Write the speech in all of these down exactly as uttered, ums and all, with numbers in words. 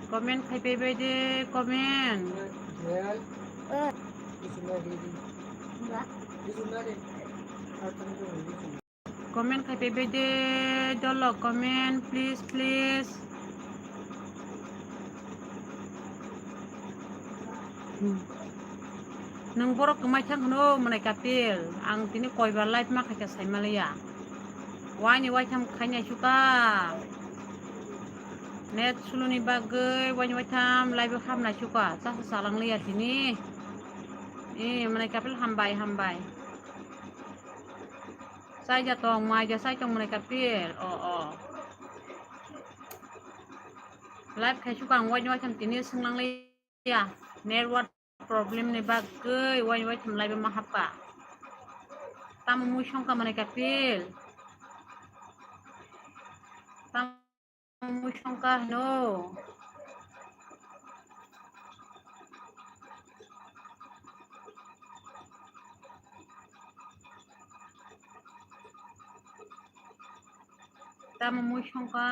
Comment khai pai bai de, comment. Comment khai pai bai de, dolo comment, please, please. Hmm. Nwng borok kwmai thang hwno, mwnai kapil. Ang tini koibar live ma khaikha saimaliya. Waini waitham khainai suka. Net suluni bagwi waini waitham live o hapnai suka. Chasa chalangliya tini. E, mwnai kapil hambai, hambai. Chaija tong, maija chai tong mwnai kapil. O, o. Live khai suka ang waini waitham tini swnglangliya. Network problem ni bagwi waini waitham live o ma hapka. Tamo mui songka mwnai kapil. Tamo mui songka hino. Tamo mui songka.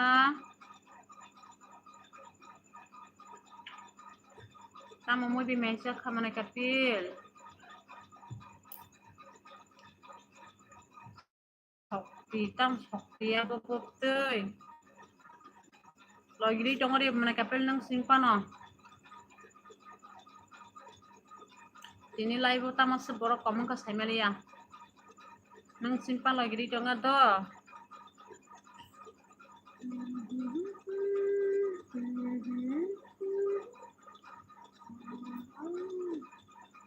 Tamo mui bi mesa khamana kapil. Sokti, tam sokti abo koktwi. Logiri tongo ri mwnai kapil nwng singpano. Tini live o tamo se borok comment kha saimaliya. Nwng singpa logiri tongo do.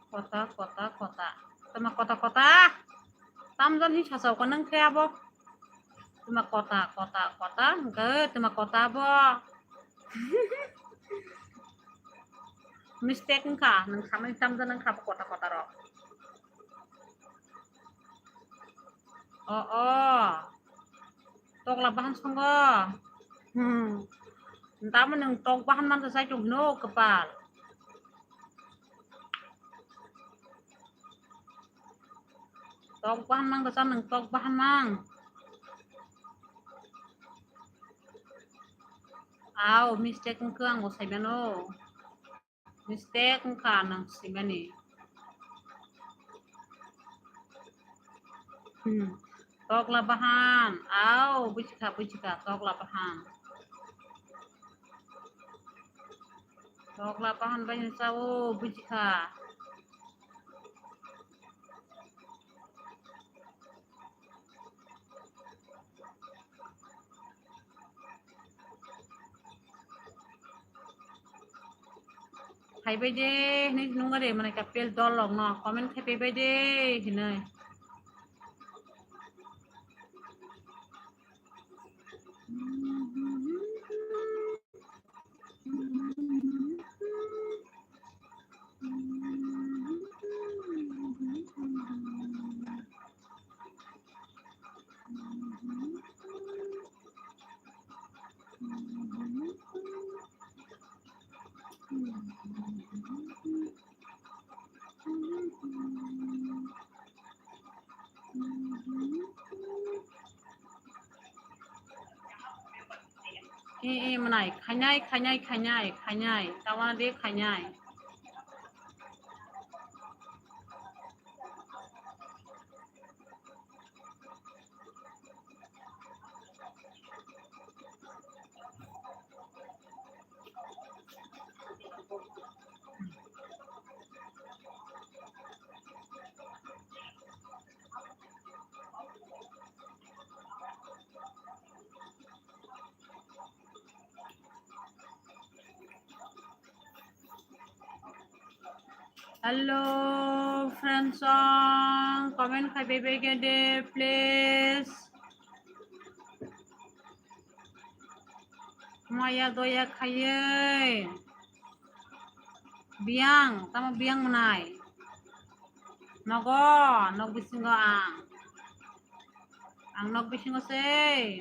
Kota, kota, kota. Tama kota, kota. Tamjani sasao ko nang khe abo. Tuma kota, kota, kota, hwnkhe tuma kota bo. Mistake wngkha, nwng samani tamjani wngkha bo kota, kota rok. O, o. Tokla bahan songo. Hmm. Tamo nwng tok bahan mansa sai tong hino kwpal. Tok bahan mang kwcham nwng tok bahan mang. Au, mistake wngkha ang bo saimano. Mistake wngkha nang simani. Hmm. Tokla bahan. Au, bujikha, bujikha, tokla bahan. Tokla bahan bai sao, bujikha. Phaibai de hinwi nungari mane kapel dol rok no comment khai phaibai de hinwi. E, e, mwnai, khainai, khainai, khainai, khainai, tawana de khainai. Hello, friends song, comment khai bebege de, please. Maya doya khaiye. Biyang, tamo biyang mwnai. Nogo, nok bisingo ang. Ang nok bisingo se.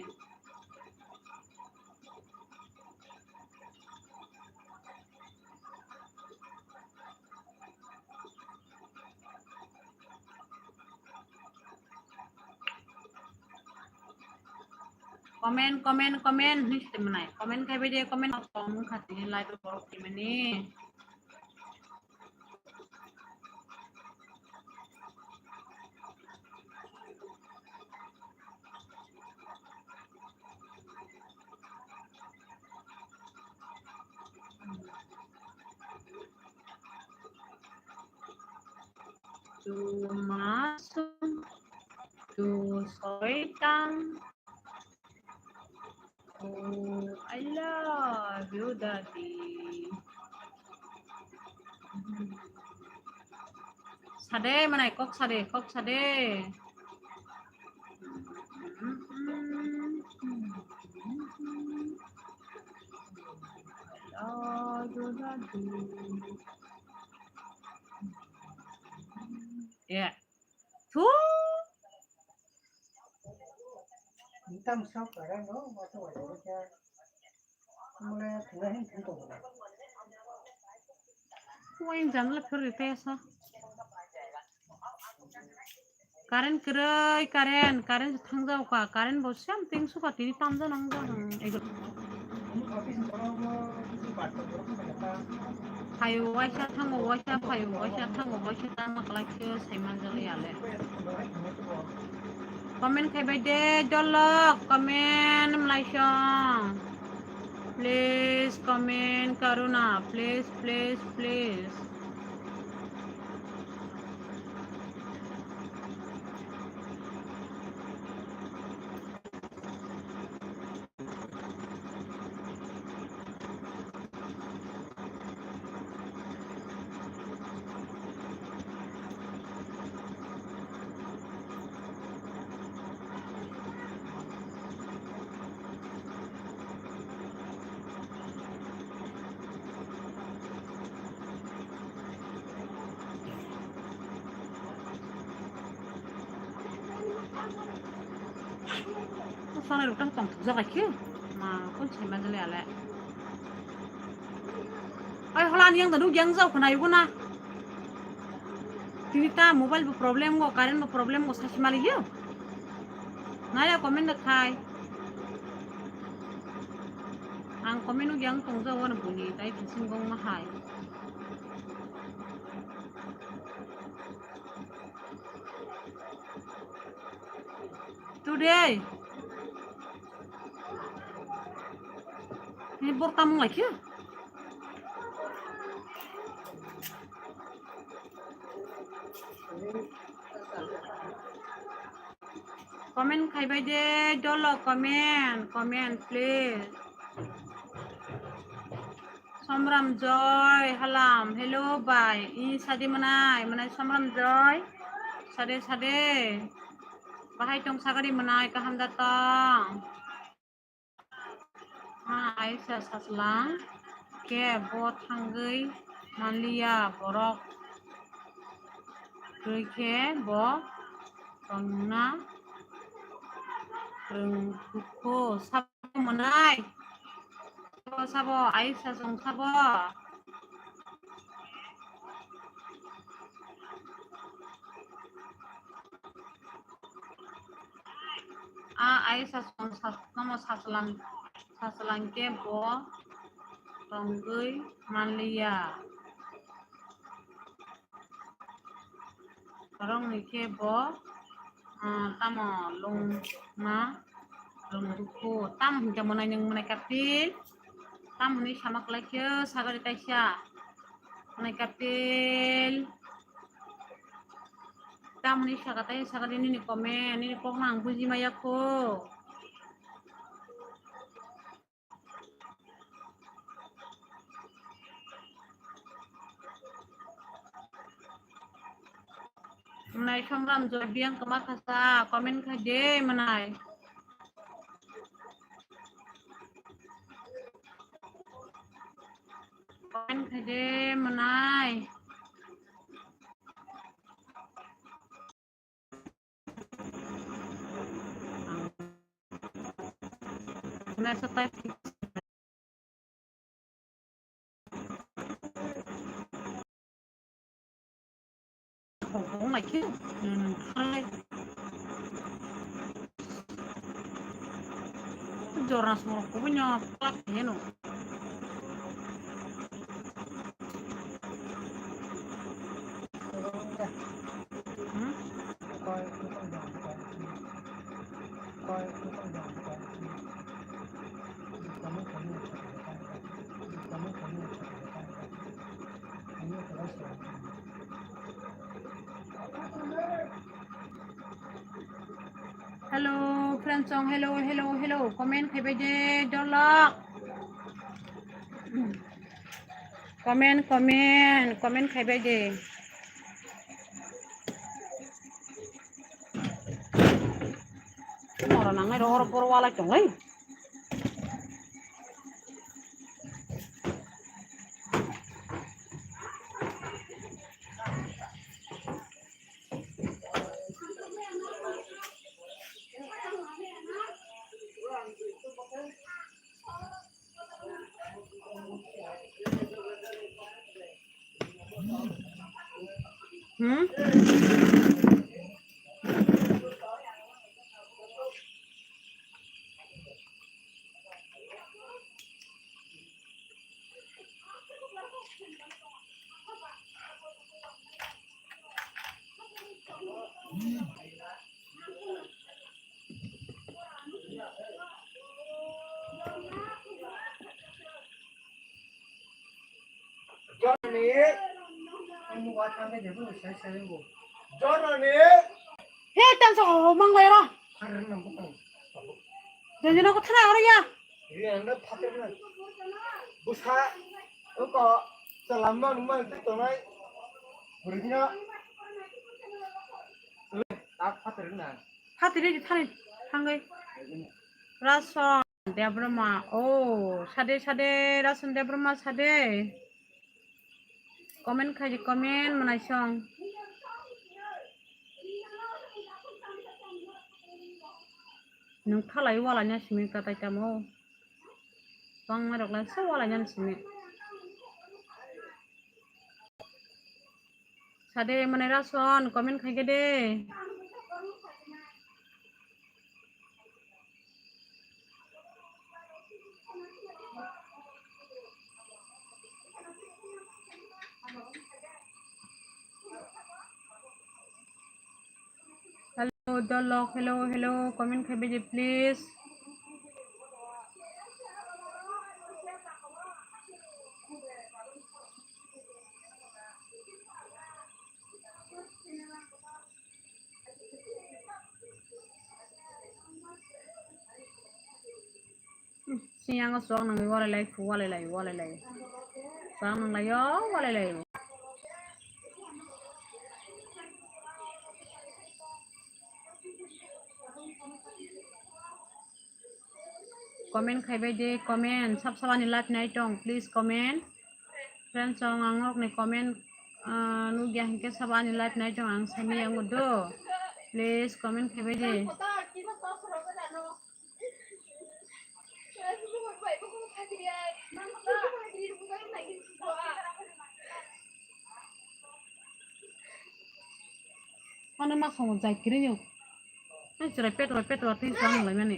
Comment, comment, comment hinwi se manai. Comment khai bai de, comment kok wngkha tini live o borok twi mani. Tu masum, tu soitan. Oh, I love you, Daddy. Sade, manai, kok sade, kok sade. I love you, Daddy. Yeah. Thu. Wayne janala phirwi pesa. Current kwrwi, current, current thangjaoka, current bo something suka tini tamjana wngjak. Phaio waisa thango, waisa phaio, waisa thango, waisa tangma kwlai khe sai manjak ya le. Comment khai bai de, dolok, comment mlaisong. Please comment, Karuna, please, please, please. Sanai rok tang tong thokjak lai khe. Ma, kun sai manjak lai ale. Ai, hola ani yang da nuk yang jao khna yugo na. Tini ta mobile bo problem go, current bo problem go, sasi mali yo. Naya comment da khai. Ang comment nuk yang tong jao na buni, tai kising gong ma hai. Today. Ini bor tamung lagi ya? Comment khai bai de, dolo comment, comment please. Somram Joy, halam, hello bai, i sadi manai, manai Somram Joy, sade sade, bahai tong sagari manai, kaham da tong. Ha, Aisa saslang, ke bo thangwi manliya borok, twi khe bo tongna rwngthukgo, sabo manai. Sabo, sabo, Aisa song sabo. A Aisa song sas-, nomo saslang, saslang khe bo tongwi manliya. Borokni khe bo, ah, tamo lungma rwngthukgo. Tamo hinkhe mwnai nwng mwnai kapil? Tamo hinwi sama kwlai khe sagari kaisa mwnai kapil. Tamo hinwi saka tai sagari nini comment, nini kokno ang buji maya kho. Mwnai Somram Joy biyang kwma khasa, comment khai de mwnai. Comment khai de mwnai. Nasa type. Hong hong lai khe, nung thai. Jorna sumrok kubui no plak khe no. Hmm? Hello, friends song, hello, hello, hello. Comment khaibai de, jorlok. Comment, comment, comment khaibai de. Moro nangnai ro, oro boro walai tonglai. Hmm? Jonani. Jonani. He, tan so manglai ro. Jonani ko thana aro ya. Busa, uko, salam mang mang tonai. Burina. Tak phatrina. Phatri di thani thangai. Rason Debbarma. Oh, sade sade Rason Debbarma sade. Comment khai di, comment mwnai song. Nwng thalai walaina simi katai tamo. Bangma rok lai se walaina simi. Sade mane Rason comment khai khe de. Hello, Dolok. Hello, hello. Comment khai beji, please. Siyang o suak nangwi walai lai, khu walai lai, walai lai. Suak nang lai o, walai lai o. Comment khai bai de, comment. Sab sab ani live nai tong, please comment. Friends, ang ang rok ni comment, ah, nugya hinkhe sab ani live nai tong, ang sami yang do. Please comment khai bai de. Ano ma songo jai kiri yo. Ai chwrai petro petro twi chwng lai mani.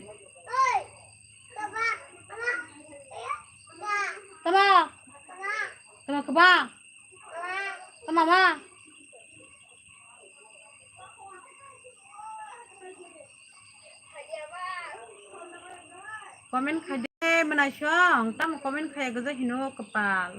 Tama. Tama. Tama kaba. Tama ma. Comment khai de mwnai song, tamo comment khai gajak hino kwpal.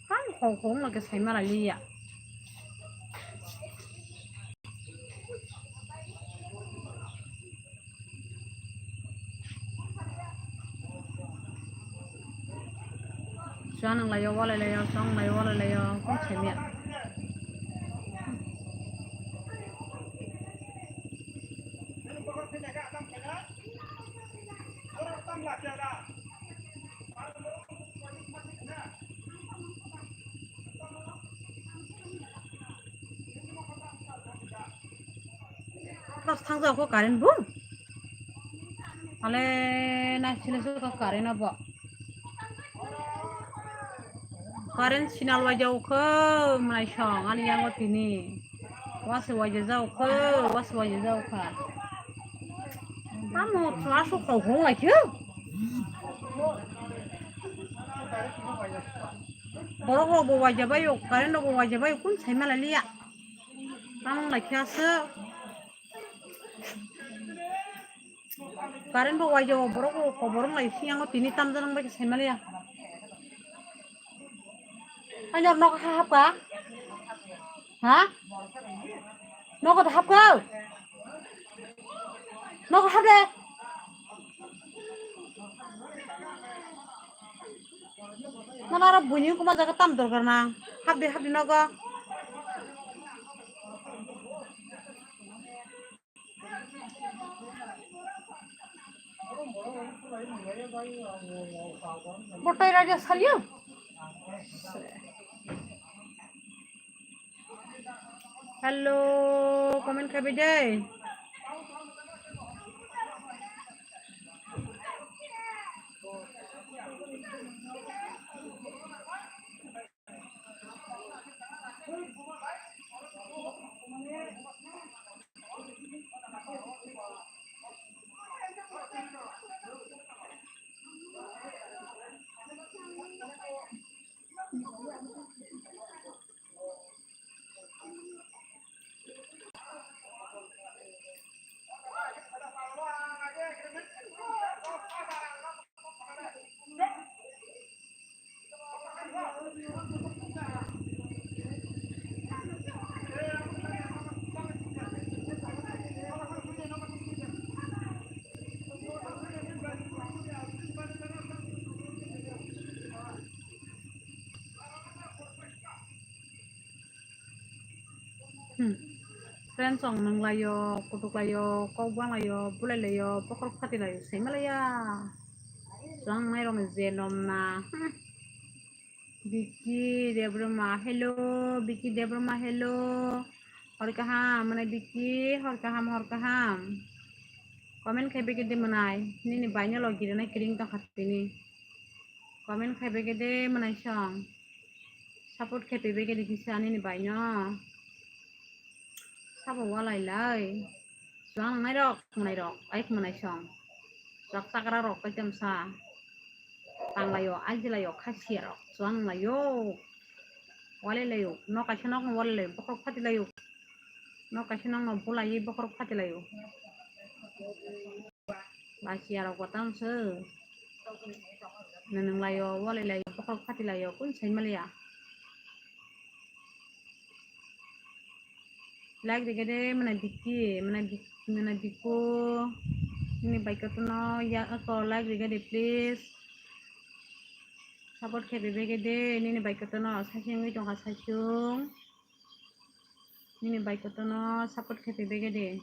Tamo kok kok no khe sai ma lai liya. Chwng nang lai o, walai lai o, chwng lai o, walai lai o, kok sai liya. Plus thang jao ko current bo. Ale naisile se ka current abo. Current sinal waijao khe mwnai song ani yango tini. Wase waijajao khe, wase waijajao kha. Amo chwla su khau khong lai khe. Borok rok bo waijabaio, current rok bo waijabaio, kun sai malai liya. Tamo lai khe aswk. Current bo waijao, borok bo kobor wng lai, siyango tini tamjani bai khe sai maliya. Ani oro nogo ha hapka? Ha? Nogo da hapka? Nogo hap de. Nana aro buini kuma jaga tam dorkar na. Hap de, hap de nogo. Botai raja salio. Hello, comment khabi dai. Hmm. Friends rok nunglaio, kutuklaio, kok banglaio, bulailaio, bokhorok phatilaio, saimalaiya. Chwng nairokni je nomna. Hmm. Vicky Debbarma, hello. Vicky Debbarma, hello. Hor kaham, mwnai Vicky, hor kaham, hor kaham. Comment khai beke de mwnai, nini baino lo girinai kiring tongkha tini. Comment khai beke de mwnai song. Support khai beke de kisa nini baino. Sabo walai lai. Chwng nai rok, nai rok, ai mwnai song. Chwk chakra rok kaitam sa. Tanglaio, ajilaio, khasiya rok, chwng laio. Walai laio, nok kaisa nok walai laio, bokhorok phati laio. Nok kaisa nok no bulai bokhorok phati laio. Basiya rok bo tang se. Nwnung laio, walai laio, bokhorok phati laio, kun sai maliya. Like rega de, mwnai Vicky, mwnai Vic-, mwnai Vicky, nini bike kotono ya ako like rega de, please. Support khe bege de, nini bike kotono saichung wngwi tongkha saichung. Nini bike kotono support khe bege de.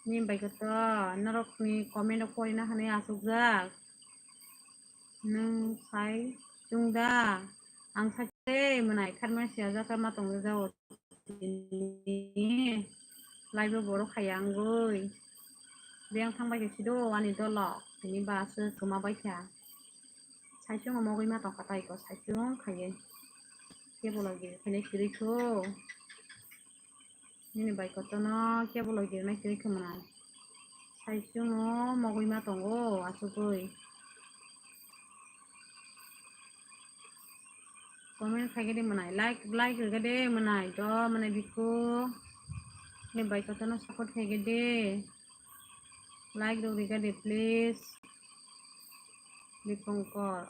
Nini bai koto norokni comment rok porina hinwi achukjak. Nwng sai chwng da? Ang sai se mwnai khatmani siyajak ma tongjago tini. Live o borok hai wngwi. Biyang thang bai khe sido ani dolo. Tini ba aswk kwma bai kha. Saichung o mogwi ma tongkha tai ko saichung khaiwi. Kebo logi khainai kwrwi kho. Nini bai kotono kebo logi rwnai kwrwi kho mwnai. Saichung o mogwi ma tongo achugwi. Comment khaigede mwnai, like, like rwgede mwnai, do mwnai bikhu. Nini bai kotono support khaigede. Like rok rega de please. Dipongkor.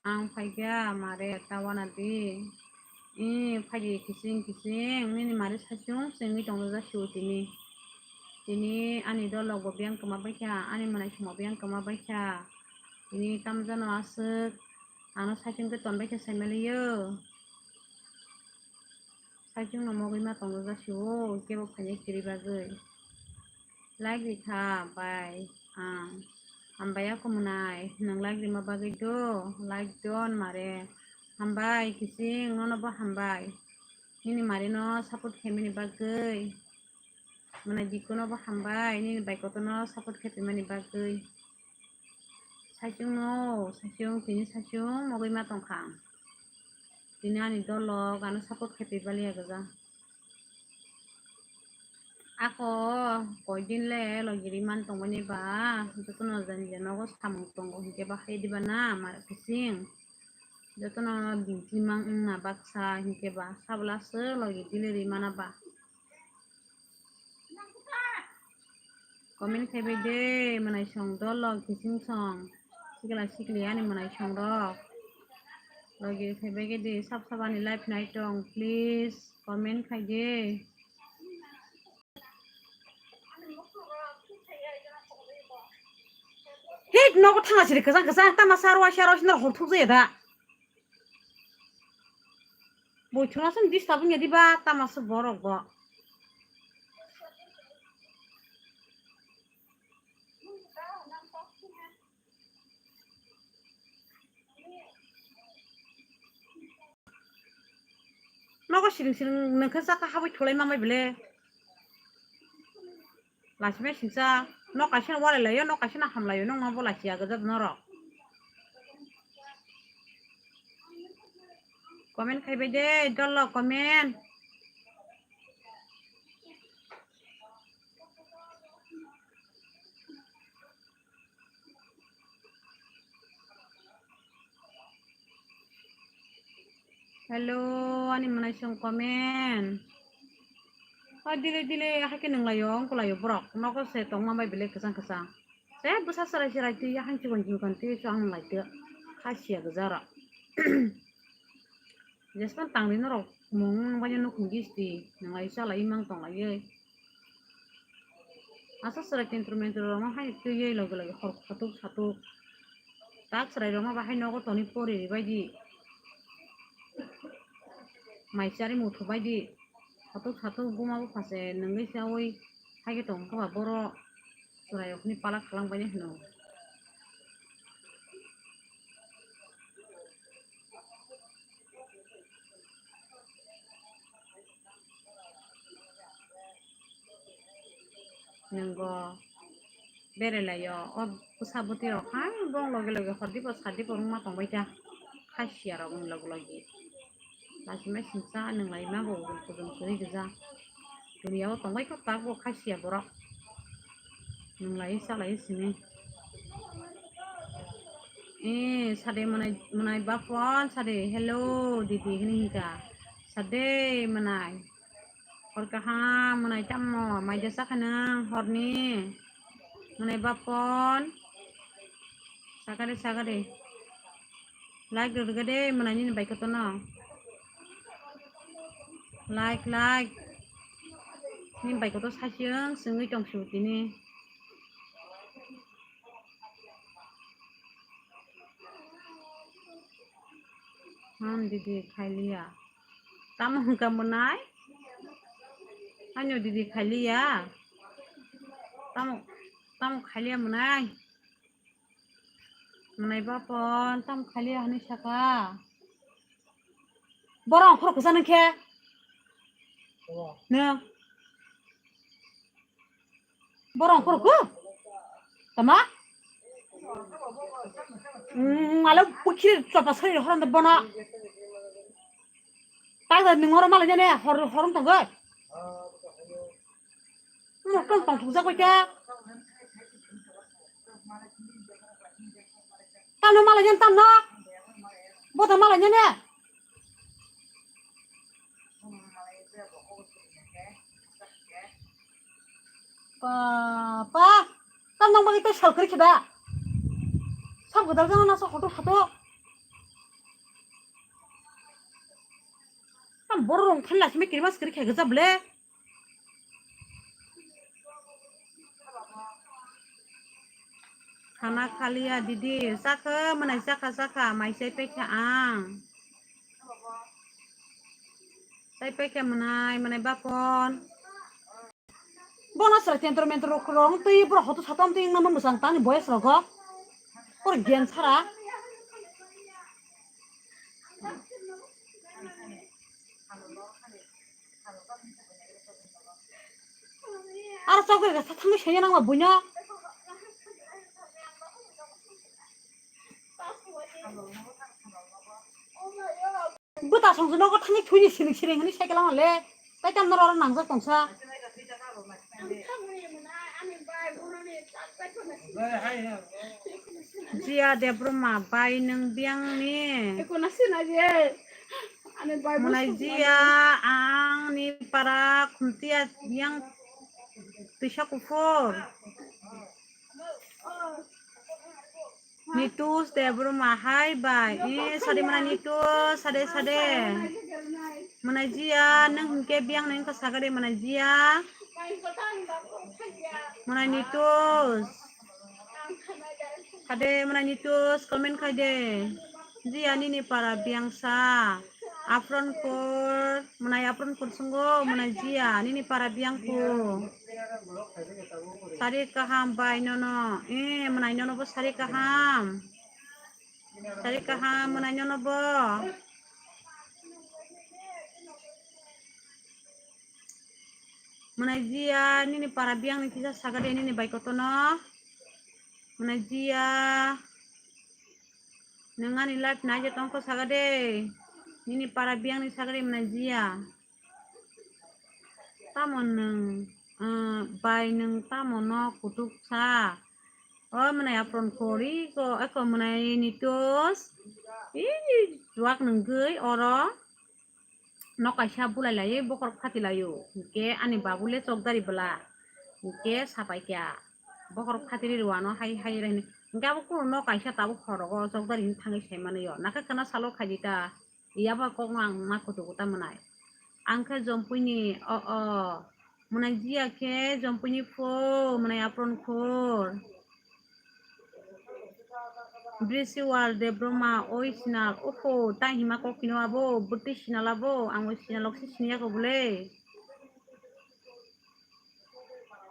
Ang phaikha mare tawana di. I phaidi kising kising nini mare saichung sengwi tongjaksio tini. Tini ani dolok bo biyang kwma baikha, ani mwnai songmo biyang kwma baikha. Tini tamjano aswk ano saichung khe tonbaikha saimaliyo. Saichung no mogwi ma tongjaksio kebo phainai kwrwi bagwi. Like rikha bai ang. Hambai ako mwnai, nwng like rima bagwi do, like don mare. Hambai kising, nono bo hambai. Nini mare no support khaimani bagwi. Mwnai Dikuno bo hambai, nini bai kotorno support khe tongmani bagwi. Saichung no, saichung, tini saichung mogwi ma tongkha ang. Tini ani dol rok ano support khe twi baliya gwja. Ako koi din le logi ri man tongmani ba, jotono jani jani nogo samung tongo hinkhe ba hai diba na mar kising. Jotono binti mang wngna baksa hinkhe ba sabla se logi dile ri mana ba. Comment khaibai de, mwnai song dol rok, kising song, sikla sikli ani mwnai song rok. Logi khaibai ge de, sab sab ani live nai tong, please comment khai de. Hik nogo thanga siri kwchang kwchang tama sa rwai sa rwai sino hor thuk jaya da. Boi thuna song disturb wngya diba tama sa borok bo. Nogo siring siring nungkhe saka habwi thulai mamai bele. Lachimai singsa nok kaisa no walai laio, nok kaisa no hamlaio, nokno bo lachiya gajak norok. Comment khaibai de, dol rok comment. Hello, ani mwnai song comment. O dile dile hake nunglaio, ongkulaio borok. Nogo se tongma bai belai kwchang kwchang. Se bwsa chwrai chwrai twi yahan chikon chikon twi chwng lai twi kha siya gwja rok. Jespan tangri norok mung nung bai nukhung gisti nunglai chalai mang tonglaioi. Asa chwrai tentru mentru rok ma hai twiwi loge loge hor khatuk satuk. Tak chwrai rok ma bahai nogo toni pori bai di. Mai chari muthu bai di. Khatuk satuk buma bupha se nungwi chawi hai khe tong kha ba boro chwrai rok ni pala khalang bai hino. Nungo berelaio, o bwsa bwtwi rok hai bong loge loge hordibo sardibo wngma tongbai ta, kha siya rok wng loge loge. Lachimai singsa nunglaima bo kudum kwrwi gwja. Duniya o tongbai kha tak bo kha siya borok. Nunglai chalai simi. Eh, sade mwnai, mwnai bapon, sade, "Hello, didi," hini hinka. Sade mwnai. Hor kaham, mwnai tamo, maida sakha nang horni. Mwnai bapon. Sakade, sakade. Like rwgade, mwnai nini bai kotono. Like, like. Nini bai koto sasiang, sengwi tong su tini. Han didi khailiya. Tamo hwnkha mwnai? Ano didi khailiya. Tamo, tamo khailiya mwnai? Mwnai bapon, tamo khailiya hwnwi saka. Borok khoro kwchang khe. Nw. Borok khoro kho? Tama? Mm, alo pukhiri chopa sari horan de bona. Tak da ningoro malai jane hor, horom tongoi. Mo tong tong thukjak bai khe. Tamno malai jane tamno. Boda malai jane. Papa, tam nang bagwi tei sal kwrwi khe da? Sab gwdal jana nasa hoto hato. Tam borok rong thani lachimai kirimas kwrwi khe gwja ble. Khana khaliya didi, chakha mwnai chakha chakha, mai chai paikha ang. Chai paikha mwnai, mwnai bapon. Bono sra tentro mentro rok rong twi bro hoto satom twi nang mwsang tani boyes rogo. Por gen sara. Ar chok bai rasa thangwi senya nangma buino. Buta songjo nogo thangwi thwini siring siring hwnwi cycle ang le. Tai tam norok oro nangjak tongsa. Jia Debbarma bai nwng biyangni. Eko na sina je. Ani bai Mwnai busu Jia ang ni para khumtiya yang twisa kuphur. Nitus Debbarma hai bai. Eh, sade mwnai Nitus, sade, sade. Mwnai Jia, nwng hwnkhe biyang nwng kha sagade mwnai Jia. Mwnai Nitus. Sade mwnai Nitus, comment khai de. Jia nini para biyang sa. Apron kur, mwnai apron kur sungo, mwnai Jia, nini para biyang ku. Sari kaham bai nono, eh, mwnai nono bo sari kaham. Sari kaham, mwnai nono bo. Mwnai Jia, nini para biyang ni kisa sagade nini bai kotono. Mwnai Jia. Nwng ani live naijak tongkho sagade. Nini para biyangni sagade mwnai Jia. Tamo nwng, ah, bai nwng tamo no kutuk sa. O mwnai apron kori ko, eko mwnai Nitus. Ih, chuak nwng gwi oro. Nok kaisa bulai laiwi bokhorok phati laio. Hinkhe ani babu le chokdari bwla. Hinkhe sapai kha. Bokhorok phati rwi rwano hai hai rw hini. Hinkhe abo kunu nok kaisa tabuk khorogo chokdari hini thangwi sai manwi o. Nakhe kwna salo khaidi ta. Yaba kokno ang ma kutugo ta mwnai. Ang khe Jompuini o o. Mwnai Jia khe Jompuini pho, mwnai apron khor. Brisiwal Debbarma, oi sinal, oho, tai hima kok hino abo, bwtwi sinal abo, ang oi sinal rok se siniya kho bole.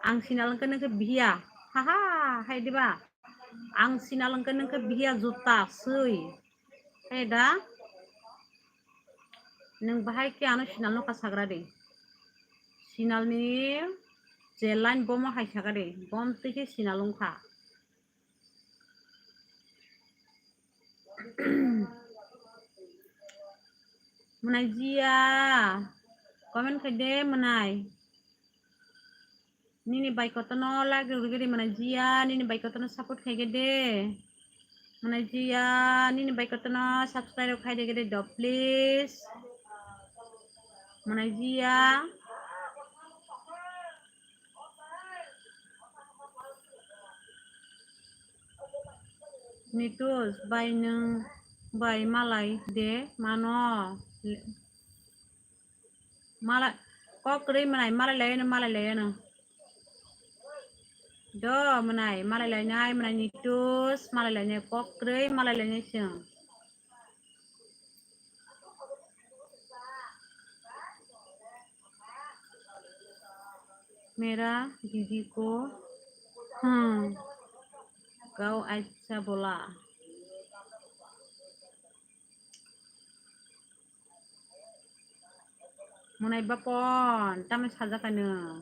Ang sinal wngkha nang khe bihiya, haha, hai diba? Ang sinal wngkha nang khe bihiya juta swi. Hai da? Nwng bahai khe ano sinal nokha sagra de. Sinal ni je line bomo hai sagra de. Bom twi khe sinal wngkha. Mwnai Jia, comment khai de mwnai. Nini bai kotono like rwgwi de mwnai Jia, nini bai kotono support khai de. Mwnai Jia, nini bai kotono subscribe khai de do please. Mwnai Jia. Nitus bai nwng bai malai de mano. Malai kok kwrwi mwnai malai lai no malai lai no. Do mwnai malai lai nai mwnai Nitus malai lai nai kok kwrwi malai lai nai chwng. Mera didi ko, hmm, kau acha bola. Mwnai bapon, tamo sajak kano.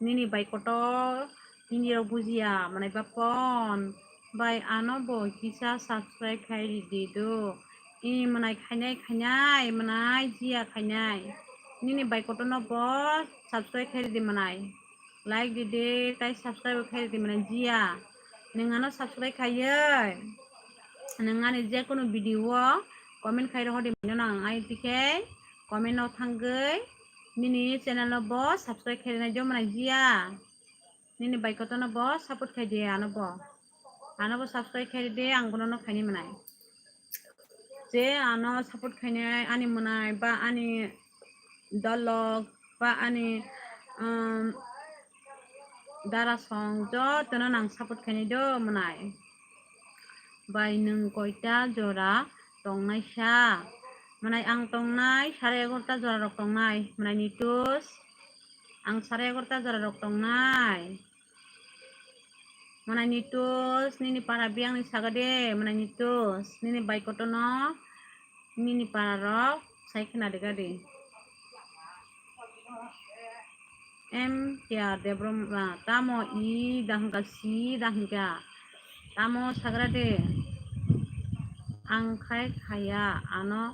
Nini bai kotor, nini rok bujiya, mwnai bapon. Bai ano bo kisa subscribe khai ridi do. I mwnai khainai khainai, mwnai Jia khainai. Nini bai kotor no bo subscribe khai ridi mwnai. Like di de, tai subscribe khai di mwnai Jia. Nwng ano subscribe khaiwi, nwng ani je kono video o comment khai rohor di mano nang ai tikhe comment o thangwi nini channel no bo subscribe khai nai jo mwnai Jia. Nini bai kotor no bo support khai di ano bo. Ano bo subscribe khai di ang bono no khaini mwnai. Je ano support khainai ani mwnai ba ani dolok ba ani, um, dara song jotono nang support khainai do mwnai. Bai nwng koita jora tongnai sa? Mwnai ang tongnai sare egarota jora rok tongnai mwnai Nitus. Ang sare egarota jora rok tongnai. Mwnai Nitus, nini para biyang ni saga de, mwnai Nitus, nini bai kotor no, nini para rok, sai khna de gadi. M K R Debbarma, tamo i da hwnka, si da hwnka, tamo sagra de, ang khai khaya, ano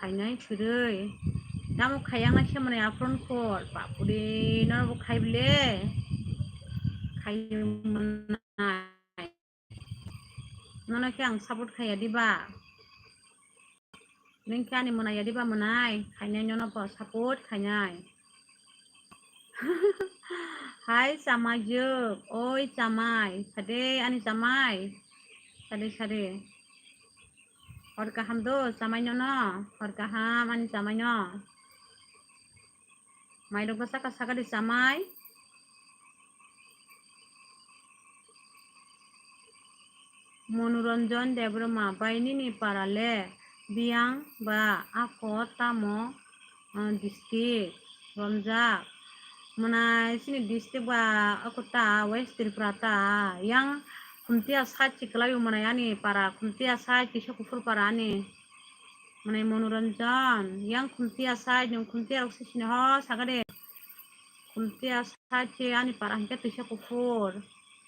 khainai kwrwi, tamo khayang na khe mwnai apron khor, bapure, nono bo khai ble, khai mwnai. Nono khe ang support khaiya diba? Neng khe ani mwnaiya diba mwnai? Khainai nono bo support khainai. Hai chamai jwk, oi chamai, sade ani chamai, sade sade. Hor kaham do chamai nono, hor kaham ani chamai no. Mairok bwsa ka sakadi chamai. Monoranjan Debbarma, bai nini para le biyang ba ako tamo, ah, district romjak? Mwnai chini district ba ako ta West Tripura ta, yang Khumtia side se kwlaio mwnai ani para, Khumtia side kisa kuphur para ani. Mwnai Monoranjan, yang Khumtia side, nwng Khumtia rok se sini ho, saga de. Khumtia side se ani para hwnkhe twisa kuphur.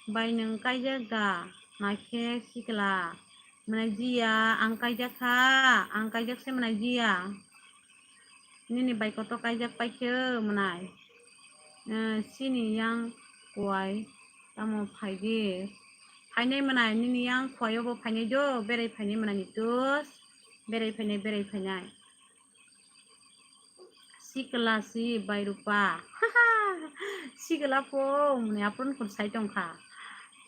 Bai nwng kaijak da, naikhe sikla. Mwnai jiya, ang kaijak kha, ang kaijak se mwnai jiya. Nini bai koto kaijak paikhe mwnai. Eh, sini yang kuai tamo phaidi. Phainai mwnai, nini yang kuaio bo phainai do, berai phainai mwnai ni tus. Berai phainai, berai phainai. Sikla si bai rupa. Sikla po, mwnai apron khur sai tongkha.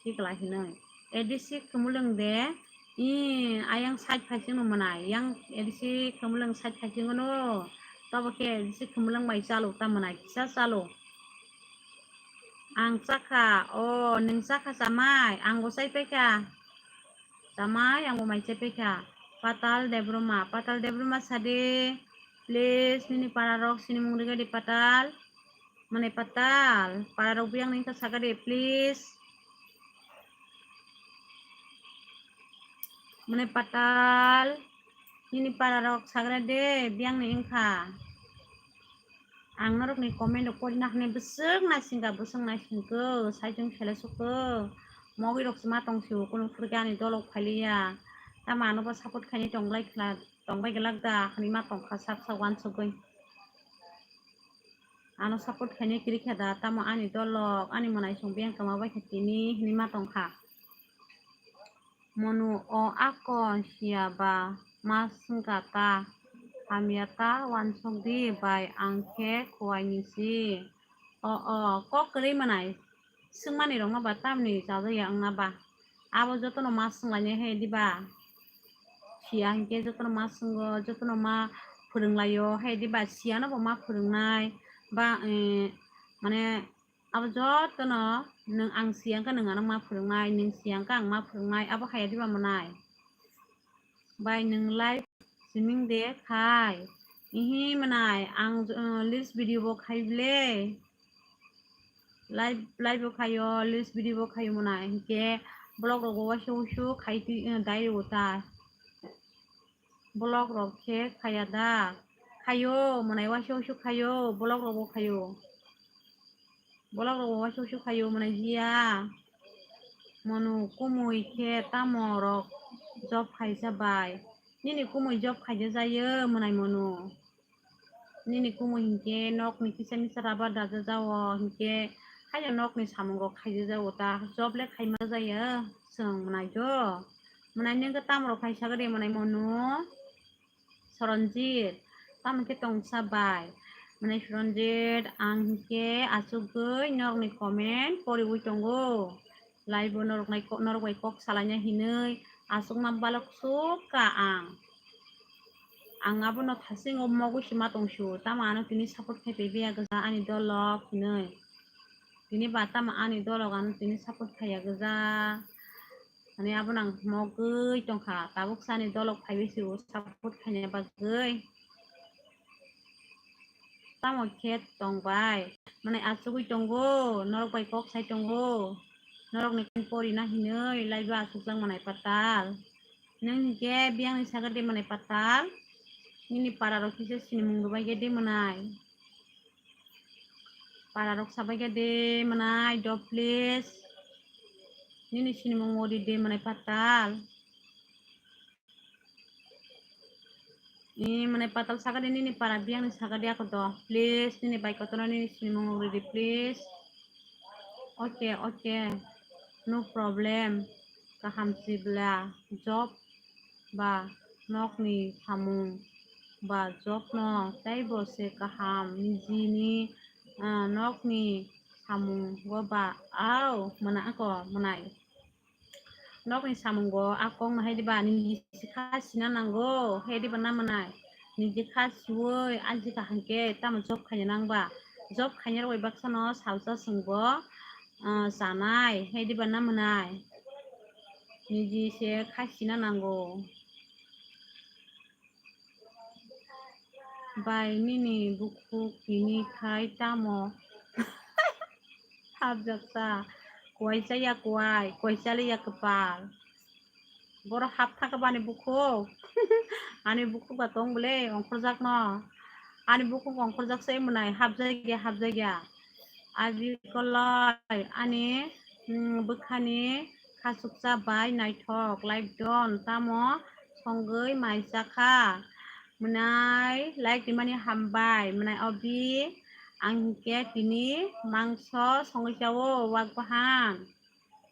Sikla hinoi. A D C khumulwng de, i, ayang side phaichingno mwnai. Yang A D C khumulwng side phaichingno. Tobo khe A D C khumulwng bai chalo ta mwnai. Kisa chalo. Ang chakha, o, nwng chakha chamai, ang bo chai paikha. Chamai, ang bo mai chai paikha. Patal Debbarma, Patal Debbarma sade, please, nini para rok sini mung rigadi Patal. Mane Patal, para rok biyang nini kha sagadi, please. Mane Patal, nini para rok sagra de, biyang ni wngkha. Ang norokni comment rok pori nakhne bwswk naisingkha, bwswk naisingkhe, saichung sele sukhe. Mogwi rok se ma tong sio, kunu phuru khe ani dolok phailiya. Tamo ano bo support khainai tong lai khla, tong bai glak da, hwnwi ma tong kha sak sak uansugwi. Ano support khainai kwrwi kha da, tamo ani dolok, ani mwnaisong biyang kwma bai kha tini, hwnwi ma tong kha. Monu o ako siya ba ma swngkha ta, hamya ta uansuk di bai ang khe khuaini si. O, o, kok kwrwi mwnai swngmani rokno ba tamni chajakya wngna ba? Abo jotono ma swnglainai hai diba? Siya hinkhe jotono ma swngo, jotono ma phwrwnglaio hai diba? Siyano bo ma phwrwngnai ba, eh, mane, abo jotono nwng ang siyang khe nwng ano ma phwrwngnai, nwng siyang khe ang ma phwrwngnai, abo haya diba mwnai? Bai nwng live streaming de khai? Ihi mwnai, ang, uh, reels video bo khai ble. Live, live bo khaio, reels video bo khaio mwnai. Hinkhe vlog rok bo waisa waisa khai twi, uh, dai rwo ta. Vlog rok khe khaya da? Khaio, mwnai waisa waisa khaio, vlog rok bo khaio. Vlog rok bo waisa waisa khaio, mwnai jiya. Monu kumui khe tamo rok job khaisa bai? Nini kumui job khaija jayo, mwnai Monu. Nini kumui hinkhe nokni kisa misa rubber daja jao, hinkhe haino nokni samung rok khaija jao ta, job le khaima jaya chwng mwnai jo. Mwnai nengkhe tamo rok khai sagadi mwnai Monu? Soronjit, tamo khe tongsa bai? Mwnai Soronjit, ang hinkhe achugwi norokni comment poriwi tongo. Live o norok nai ko-, norok bai kok salaina hinwi achukma balok sukha ang. Ang abono thasing o mogwi se ma tong sio, tamo ano tini support khai paiya gwja ani dolok hinwi. Tini ba tamo ani dolok ano tini support khaiya gwja. Ani abono ang mogwi tongkha, tabuk sa ani dolok phaiwi sio support khaina bagwi. Tamo khe tong bai? Mwnai achugwi tongo, norok bai kok sai tongo. Norokni comment porina hinwi live o achukjak mwnai Patal. Nwng hinkhe biyangni sagadi mwnai Patal. Nini para rok kisa sinimung rwbaikhe di mwnai. Para rok sabai khe de mwnai do please. Nini sinimung ori de mwnai patal. Ni mwnai patal saka de nini para biyang ni saka de ako do. Please nini bai kotor nini sinimung ori de please. Okay, okay. No problem. Kaham sibla job ba nokni samung ba job no teibo se kaham nijini, ah, nokni samung go ba au mwnai ako mwnai. Nokni samung go a kok no hai diba niji kha sina nango hai diba na mwnai. Niji kha siwoi aji kaham khe tamo job khaina nang ba. Job khaina rok bai baksa no salsa sung bo, ah, chanai hai diba na mwnai. Niji se kha sina nango. Bai nini bukhuk tini khai tamo hapjaksa? Kuai chaya kuai, kuai chaliya kwpal. Borok hap thaka bani bukhuk. Ani bukhuk ba tong bole ongkhorjak no. Ani bukhuk ongkhorjak se mwnai hapjakya hapjakya. Abi kolai ani, mm, bwkhani khasuksa bai naithok like don tamo songwi mai chakha. Mwnai like rimani hambai. Mwnai obi ang hinkhe tini mangso songwi chao wak baham.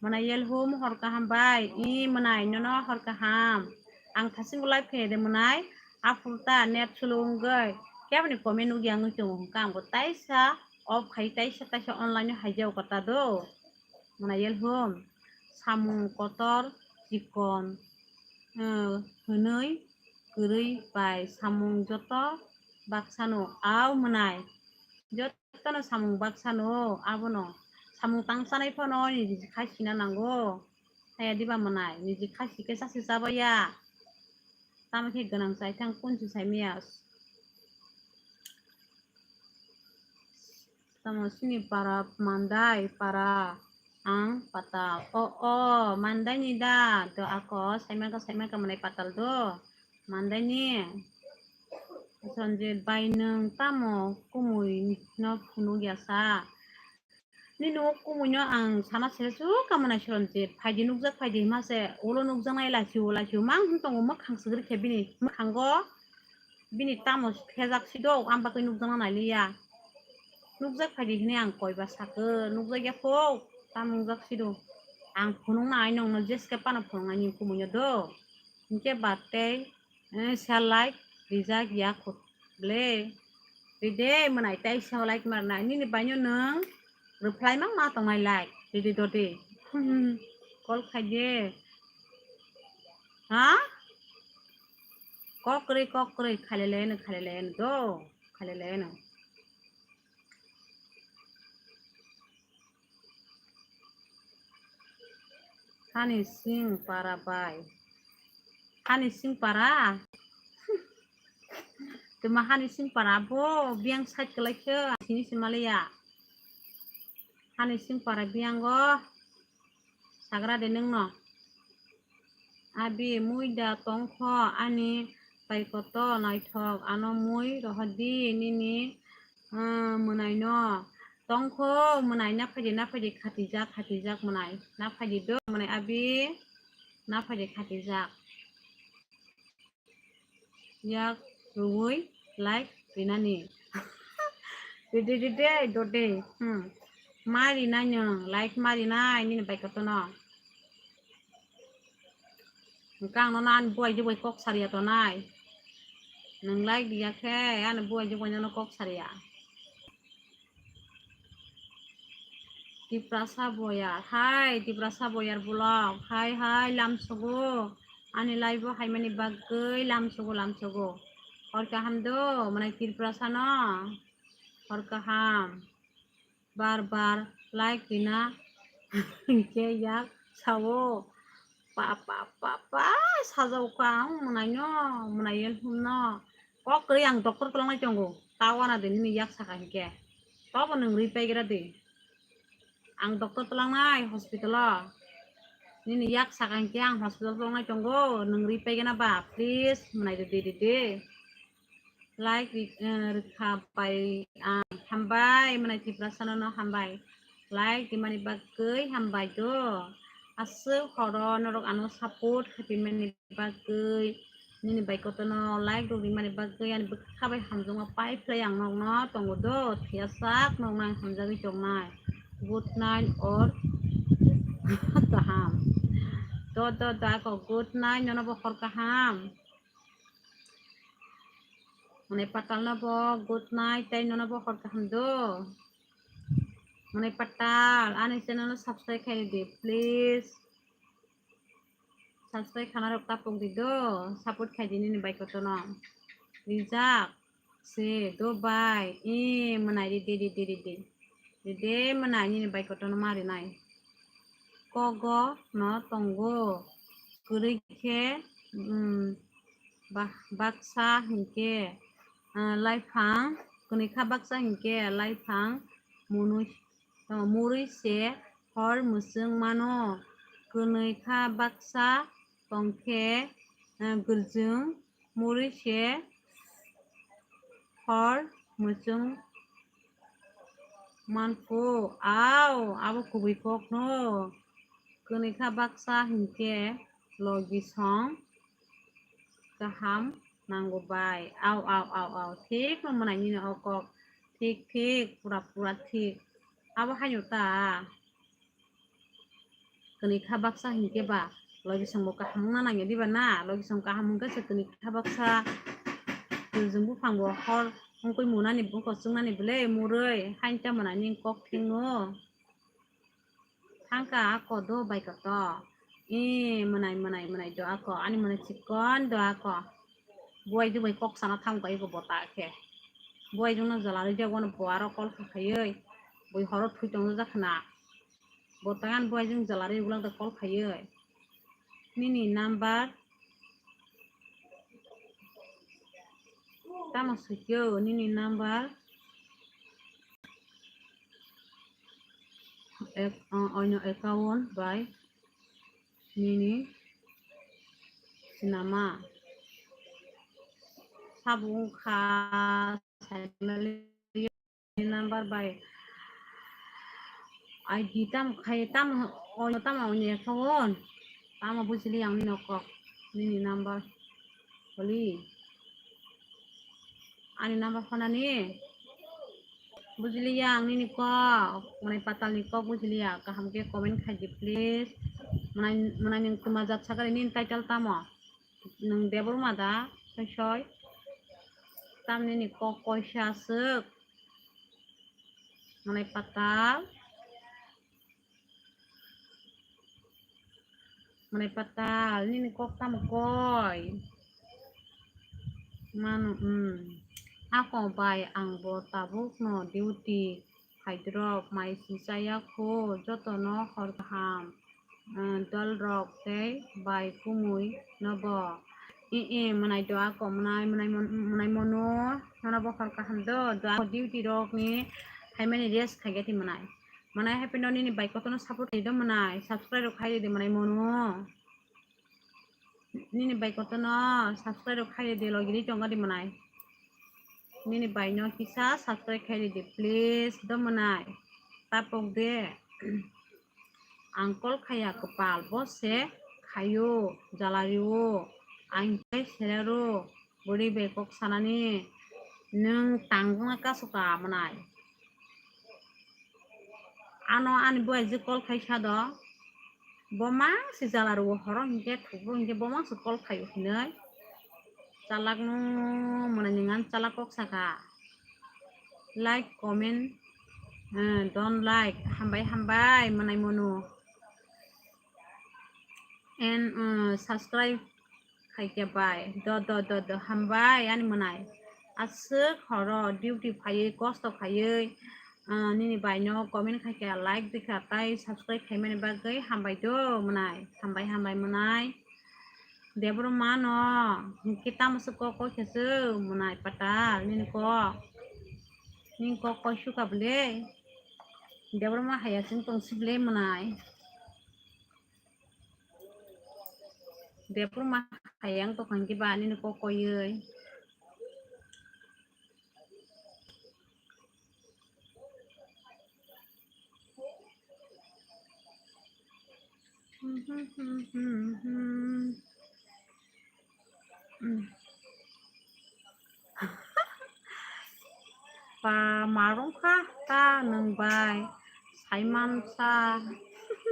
Mwnai yelhum hor kaham bai. I mwnai nono hor kaham. Ang thasingo live khe de mwnai. Aphurta net slow wngwi keboni comment nugya wngwi tongo hwnkhe ang bo taisa off khai taisa taisa online o haijao kota do. Mwnai yelhum samung kotor chikon, eh, hwnwi kwrwi bai samung joto baksano au mwnai. Jotono samung baksano abono. Samung tang chanai phano niji khai sina nango. Haya diba mwnai, niji khai sikhe chasi chabaya. Tamo khe gwnang chai thang kunchi sai miya. Tamo sini para mandai para ang pata. O, o, mandai ni da. Do ako, saimaka, saimaka mwnai patal do. Mandai ni. Sanjit bai nwng tamo kumui no phunuk ya sa? Nini o kumui no ang sana se su kamana Sanjit. Phaidi nukjak phaidi hima se. Ulo nukjak nai lachio, lachio. Mang hwn tongo mwkhang sigri khe bini. Mwkhango bini tamo thejak si do. Ang bagwi nukjak na nai liya. Nukjak phaidi hini ang koi ba sakhe. Nukjak ya pho. Tamo nukjak si do. Ang phunuk na ai nong no jeske pano phunuk nai ni kumui no do. Hinkhe ba tei. Eh, sa like rijak ya khut ble. Ride mwnai tei sa like marnai. Nini baino nwng reply mang ma tongnai like. Ride dode. Call khaide. Ha? Kok kwrwi, kok kwrwi. Khalele no, khalele no do. Khalele no. Hani sing para bai. Hani sing para? Tuma hani sing para bo biyang side kwlai khe sini si maliya. Hani sing para biyango sagra de nwng no. Abi mui da tongkho ani paikoto naithok ano mui rohordi nini, ah, mwnaino. Tongkho mwnai na phaidi na phaidi khatijak khatijak mwnai na phaidi do mwnai abi na phaidi khatijak. Yak rwui like rinani. Ride ride dode. Hmm. Ma rinai nwng like ma rinai nini baikoto no. Hwnkhe ang nono ani buai jugui kok sariya tonai. Nwng like riya khe ani buai jugui nono kok sariya. Tiprasa boyar, hai Tiprasa boyar vlog, hai hai lamsogo, ani live o haimani bagwi lamsogo lamsogo. Hor kaham do, mwnai Tiprasa no, hor kaham. Bar bar like rina hinkhe yak sao. Pa, pa, pa, pa, sajao ka ang mwnaino, mwnaiyel humno. Kok kwrwi ang doctor twlangnai tongo. Ta wana de nini yak saka hinkhe. Tobo nwng rwi paigra de. Ang doctor twlangnai hospital o. Nini yak saka hinkhe ang hospital twlangnai tongo. Nwng rwi paigana ba, please, mwnai de, de, de, de. Like ri-, eh, rwkha bai ang. Hambai, mwnai Tiprasa no hambai. Like rimani bagwi hambai do. Aswk horo norok ano support khatimani bagwi nini bai kotono like rok rimani bagwi ani bwkha bai hamjakma pai phlai ang nokno tongo do. Phiya sak nokno ang hamjagwi tongnai. Good night or kaham. Do do do ako good night nono bo hor kaham. Mwnai Patal no bo good night tei nono bo hor kaham do. Mwnai Patal ani channel no subscribe khai di please. Subscribe khana rok tapok di do, support khai di nini bai kotono. Rijak se do bai. E mwnai ridi ridi ridi. Ridi mwnai nini bai kotono ma rinai. Kogo no tongo. Kwrwi khe, um, ba-, baksa hinkhe, ah, laiphang, kwnwi kha baksa hinkhe laiphang mwnwi, ah, murwi se hor mwchwng mano. Kwnwi kha baksa tongkhe, ah, gwrjwng murwi se hor mwchwng manphu. Au, abo kubui kokno. Kwnwi kha baksa hinkhe logi song kaham nango bai. Au, au, au, au. Thik no mwnai nini o kok. Thik, thik, pura, pura thik. Abo haino ta. Kwnwi kha baksa hinkhe ba logi song bo kaham wngna nangya diba na? Logi song kaham wngkhe se kwnwi kha baksa. Twijwng buphang bo hor wngkui munani buko chwngnani bwle murwi hain ta mwnani kok thingo. Thangka ako do bai koto. E mwnai, mwnai, mwnai do ako. Ani mwnai chikon do ako. Buai do bai kok sana thang kai ko bota khe. Buai jongno jala ri jago no bo aro call kha khaioi. Bui horo thui tong jak khna. Botagan buai jong jala ri ulang da call khaioi. Nini number tamo sukyo nini number. Ek, uh, oino account bai nini sinama. Sabung kha, family number bai I D tam khai, tam oino, tam oino account. Tamo bujili ang nini kok, nini number. Holi. Ani number phone ani. Bujiliya ang nini kok, mwnai Patal ni kok bujiliya. Kaham khe comment khai di please. Mwnai, mwnai nwng kwma jat sakari nini title tamo? Nwng Debbarma da, soi soi. Tam nini kok koisa aswk. Mwnai Patal. Mwnai Patal, nini kok tamo koi? Mano, um. Ako bai ang bo tabuk no duty khaidrop, mai si chaya kho, joto no hor kaham. Ah, dol rok tei bai kumui no bo. I, i, mwnai do ako, mwnai, mwnai mon-, mwnai mono, nono bo hor kaham do, do ako duty rok ni phaimani rest khaigati mwnai. Mwnai happy no nini bai kotono support khai do mwnai, subscribe rok khai di mwnai mono. Nini bai kotono subscribe rok khai di logi di tongo di mwnai. Nini bai no kisa subscribe khai di please do mwnai. Tapok de. Ang call khaya kwpal, bo se khaio, jala rio, ang khe serero, bwrwi bai kok sanani, nwng tangwngna kasu ka mwnai. Ano ani buai je call khai sa do, bo mang se jala rio, horo hinkhe thukbo hinkhe bo mang se call khaio hinwi. Chalak no mwnai nwng ang chalak kok saka. Like, comment, eh, don't like. Hambai, hambai, mwnai mono. And, eh, subscribe khai khe bai. Do, do, do, do. Hambai, ani mwnai. Aswk horo duty phaiwi, kosto khaiwi, eh, nini bai no comment khai khe, like di kha, tai subscribe khaimani bagwi hambai do mwnai. Hambai, hambai mwnai. Debbarma no hinkhe tamo se kok koi khe se mwnai Patal nini kok. Nini kok koi suka bwle. Debbarma haya chwng tong si bwle mwnai. Debbarma haya wng tong kha hinkhe ba nini kok koiwi. Pa marung kha ta nwng bai saimansa,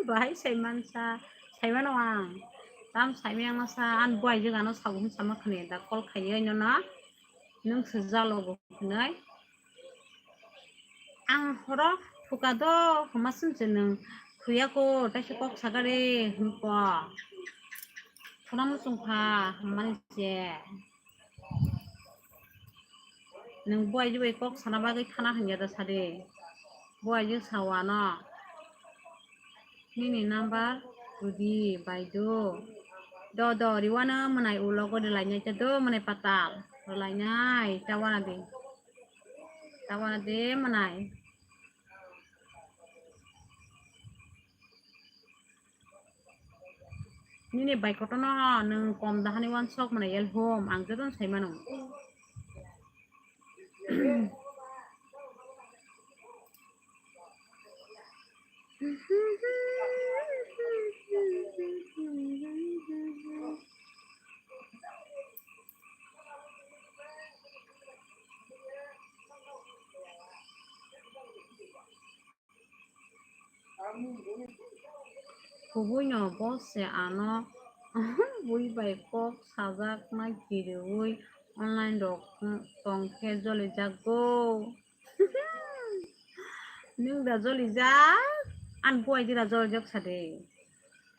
bai saimansa, saimano ang. Tam saimano sa, an buai jwk ano sago hwn sama khne da call khaiwi no na. Nwng se jalo bo hwnwi. Ang horo thuka do hwma swnse nwng thuya ko, taisa kok sagare hwnko. Thuna muchung kha hwnmani se. Nwng buai jwk bai kok sana bagwi thana hwnya da sadi. Buai jwk sao ano. Nini number rwdi bai do. Do do riwano mwnai ulo gori lainai ta do mwnai patal. Rwlainai ta wana di. Ta wana di mwnai. Nini bai kotono nwng kom dahani wansok mwnai yel hom ang jotono sai mano. Kubui no bo se ano bui bai kok sajak na kiriui online rok tong khe joli jak go. Nwng da joli jak, an buai di da joli jak sa de.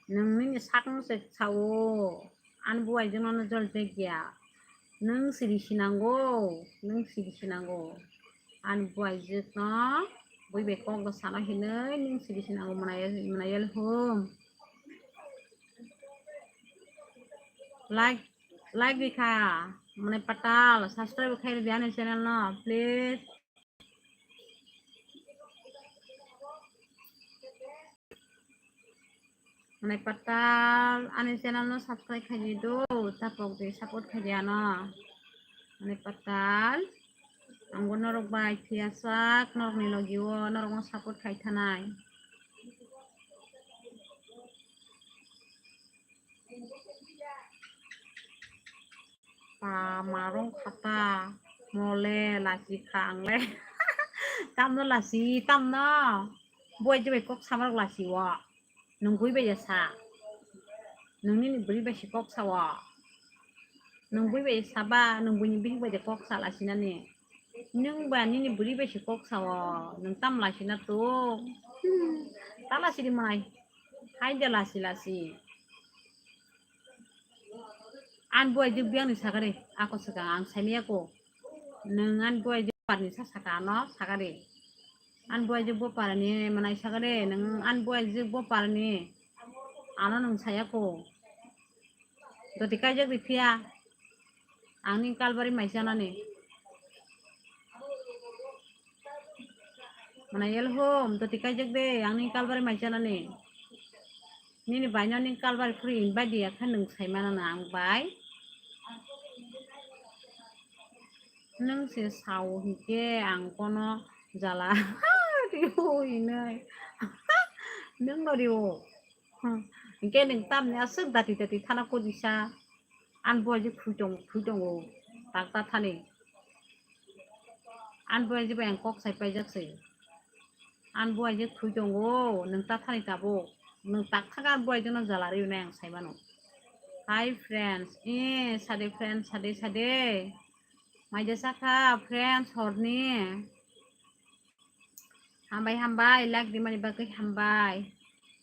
Nwng nini sakno se sao, an buai jwk no joli jak ya. Nwng siri sinango, nwng siri sinango. An buai jwk no bui bai kok da sana hinwi nwng siri sinango mwnai, mwnai yel hum. Like, like di kha, mwnai patal, subscribe khai di ani channel no, please. Mwnai patal, ani channel no subscribe khai di do, tapok di support khai di ano. Mwnai patal, ang bo norok bai phiya sak, norok ni logi o, norok no support khai thanai. Pa marung khata mole lasi kha ang le. Tamno lasi, tamno. Buai jwk bai kok samarok lasi o. Nwng bui bai sa. Nwng nini bwrwi bai se kok sa o. Nwng bui bai saba, nwng buini bihik bai de kok sa lasi nani. Nwng ba nini bwrwi bai se kok sa o. Nwng tam lasi na to. Hmm. Ta lasi di mai. Hai de lasi lasi. An buai jwk biyang ni sakari, ako swkang ang saimaya ko. Nwng an buai jwk parni sa saka ano sakari. An buai jwk bo parni mwnai sakari, nwng an buai jwk bo parni ano nwng saya ko. Doti kaijak di phiya. Ang ni kalbari mai chanani. Mwnai yel hom, doti kaijak de, ang ni kalbari mai chanani. Nini bai no ni kalbari phuri invite di, akha nwng sai mana na ang bai. Nwng se sao hinkhe ang kono jala rio hinwi. Nwng no rio. Hmm. Hinkhe nwng tamni aswk dati dati thana kodi sa. An buai je khui tong, khui tongo. Tak ta thani. An buai je bai ang kok sai paijak se. An buai je khui tongo. Nwng ta thani tabuk. Nwng tak thaka an buai je no jala rio nai ang sai mano. Hi friends. Eh, sade friends, sade, sade. Maija sakha friends horni. Hambai, hambai, like rimani bagwi hambai.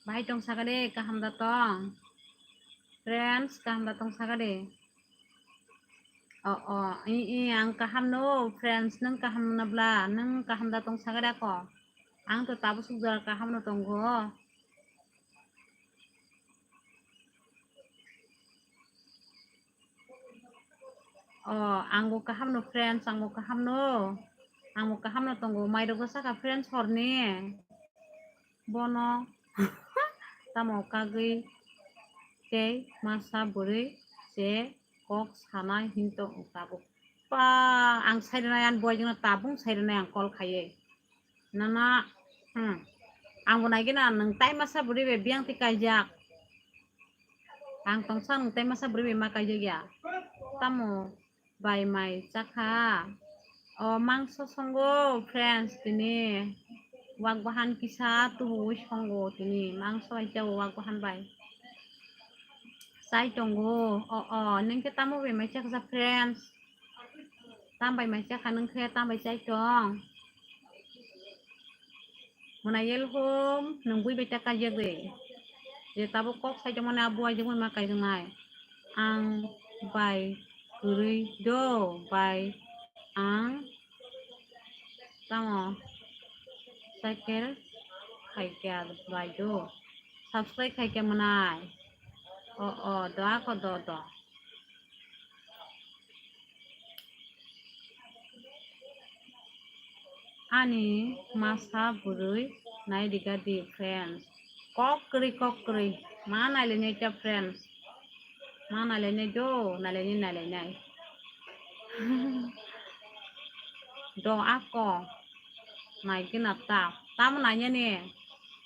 Bahai tong sakade, kaham da tong. Friends, kaham da tong sakade. O, o, i, i, ang kaham no, friends, nwng kaham na bla, nwng kaham da tong sakade ako. Ang to tabuk suk jora kaham no tongo. O, ang bo kaham no friends, ang bo kaham no. Ang bo kaham no tongo. Mai rok saka friends horni. Bono tamo kagwi tei masa bwrwi se kok sana hinto tabuk. Pa, ang sai rwnai, ani buai jwkno tabung sai rwnai ang call khaiwi. Nana, hmm. Ang bo naigina nwng tai masa bwrwi bai biyang twi kaijak. Ang tongsa nwng tei masa bwrwi bai ma kaijak ya. Tamo bai mai chakha. O mangso songo friends tini. Wak bahan kisa tubuwi songo tini. Mangso bai chao wak bahan bai. Chai tongo. O, o, nwng khe tamo bai mai chakha friends? Tam bai mai chakha nwng khe, tam bai chai tong? Mwnai yel hum, nwng bui bai ta kaijak de. Je tabuk kok sai tongmani abo aijak bai ma kaijaknai. Ang bai kwrwi do, bai ang tamo cycle khaikya bai do. Subscribe khaikya mwnai. O, o, do ako do, do. Ani masa bwrwi nai rwgadi friends. Kok kwrwi, kok kwrwi. Ma nailainai ta friends. Ma nailainai do, nailainai, nailainai. Do ako. Naigwna ta. Tamo nainani.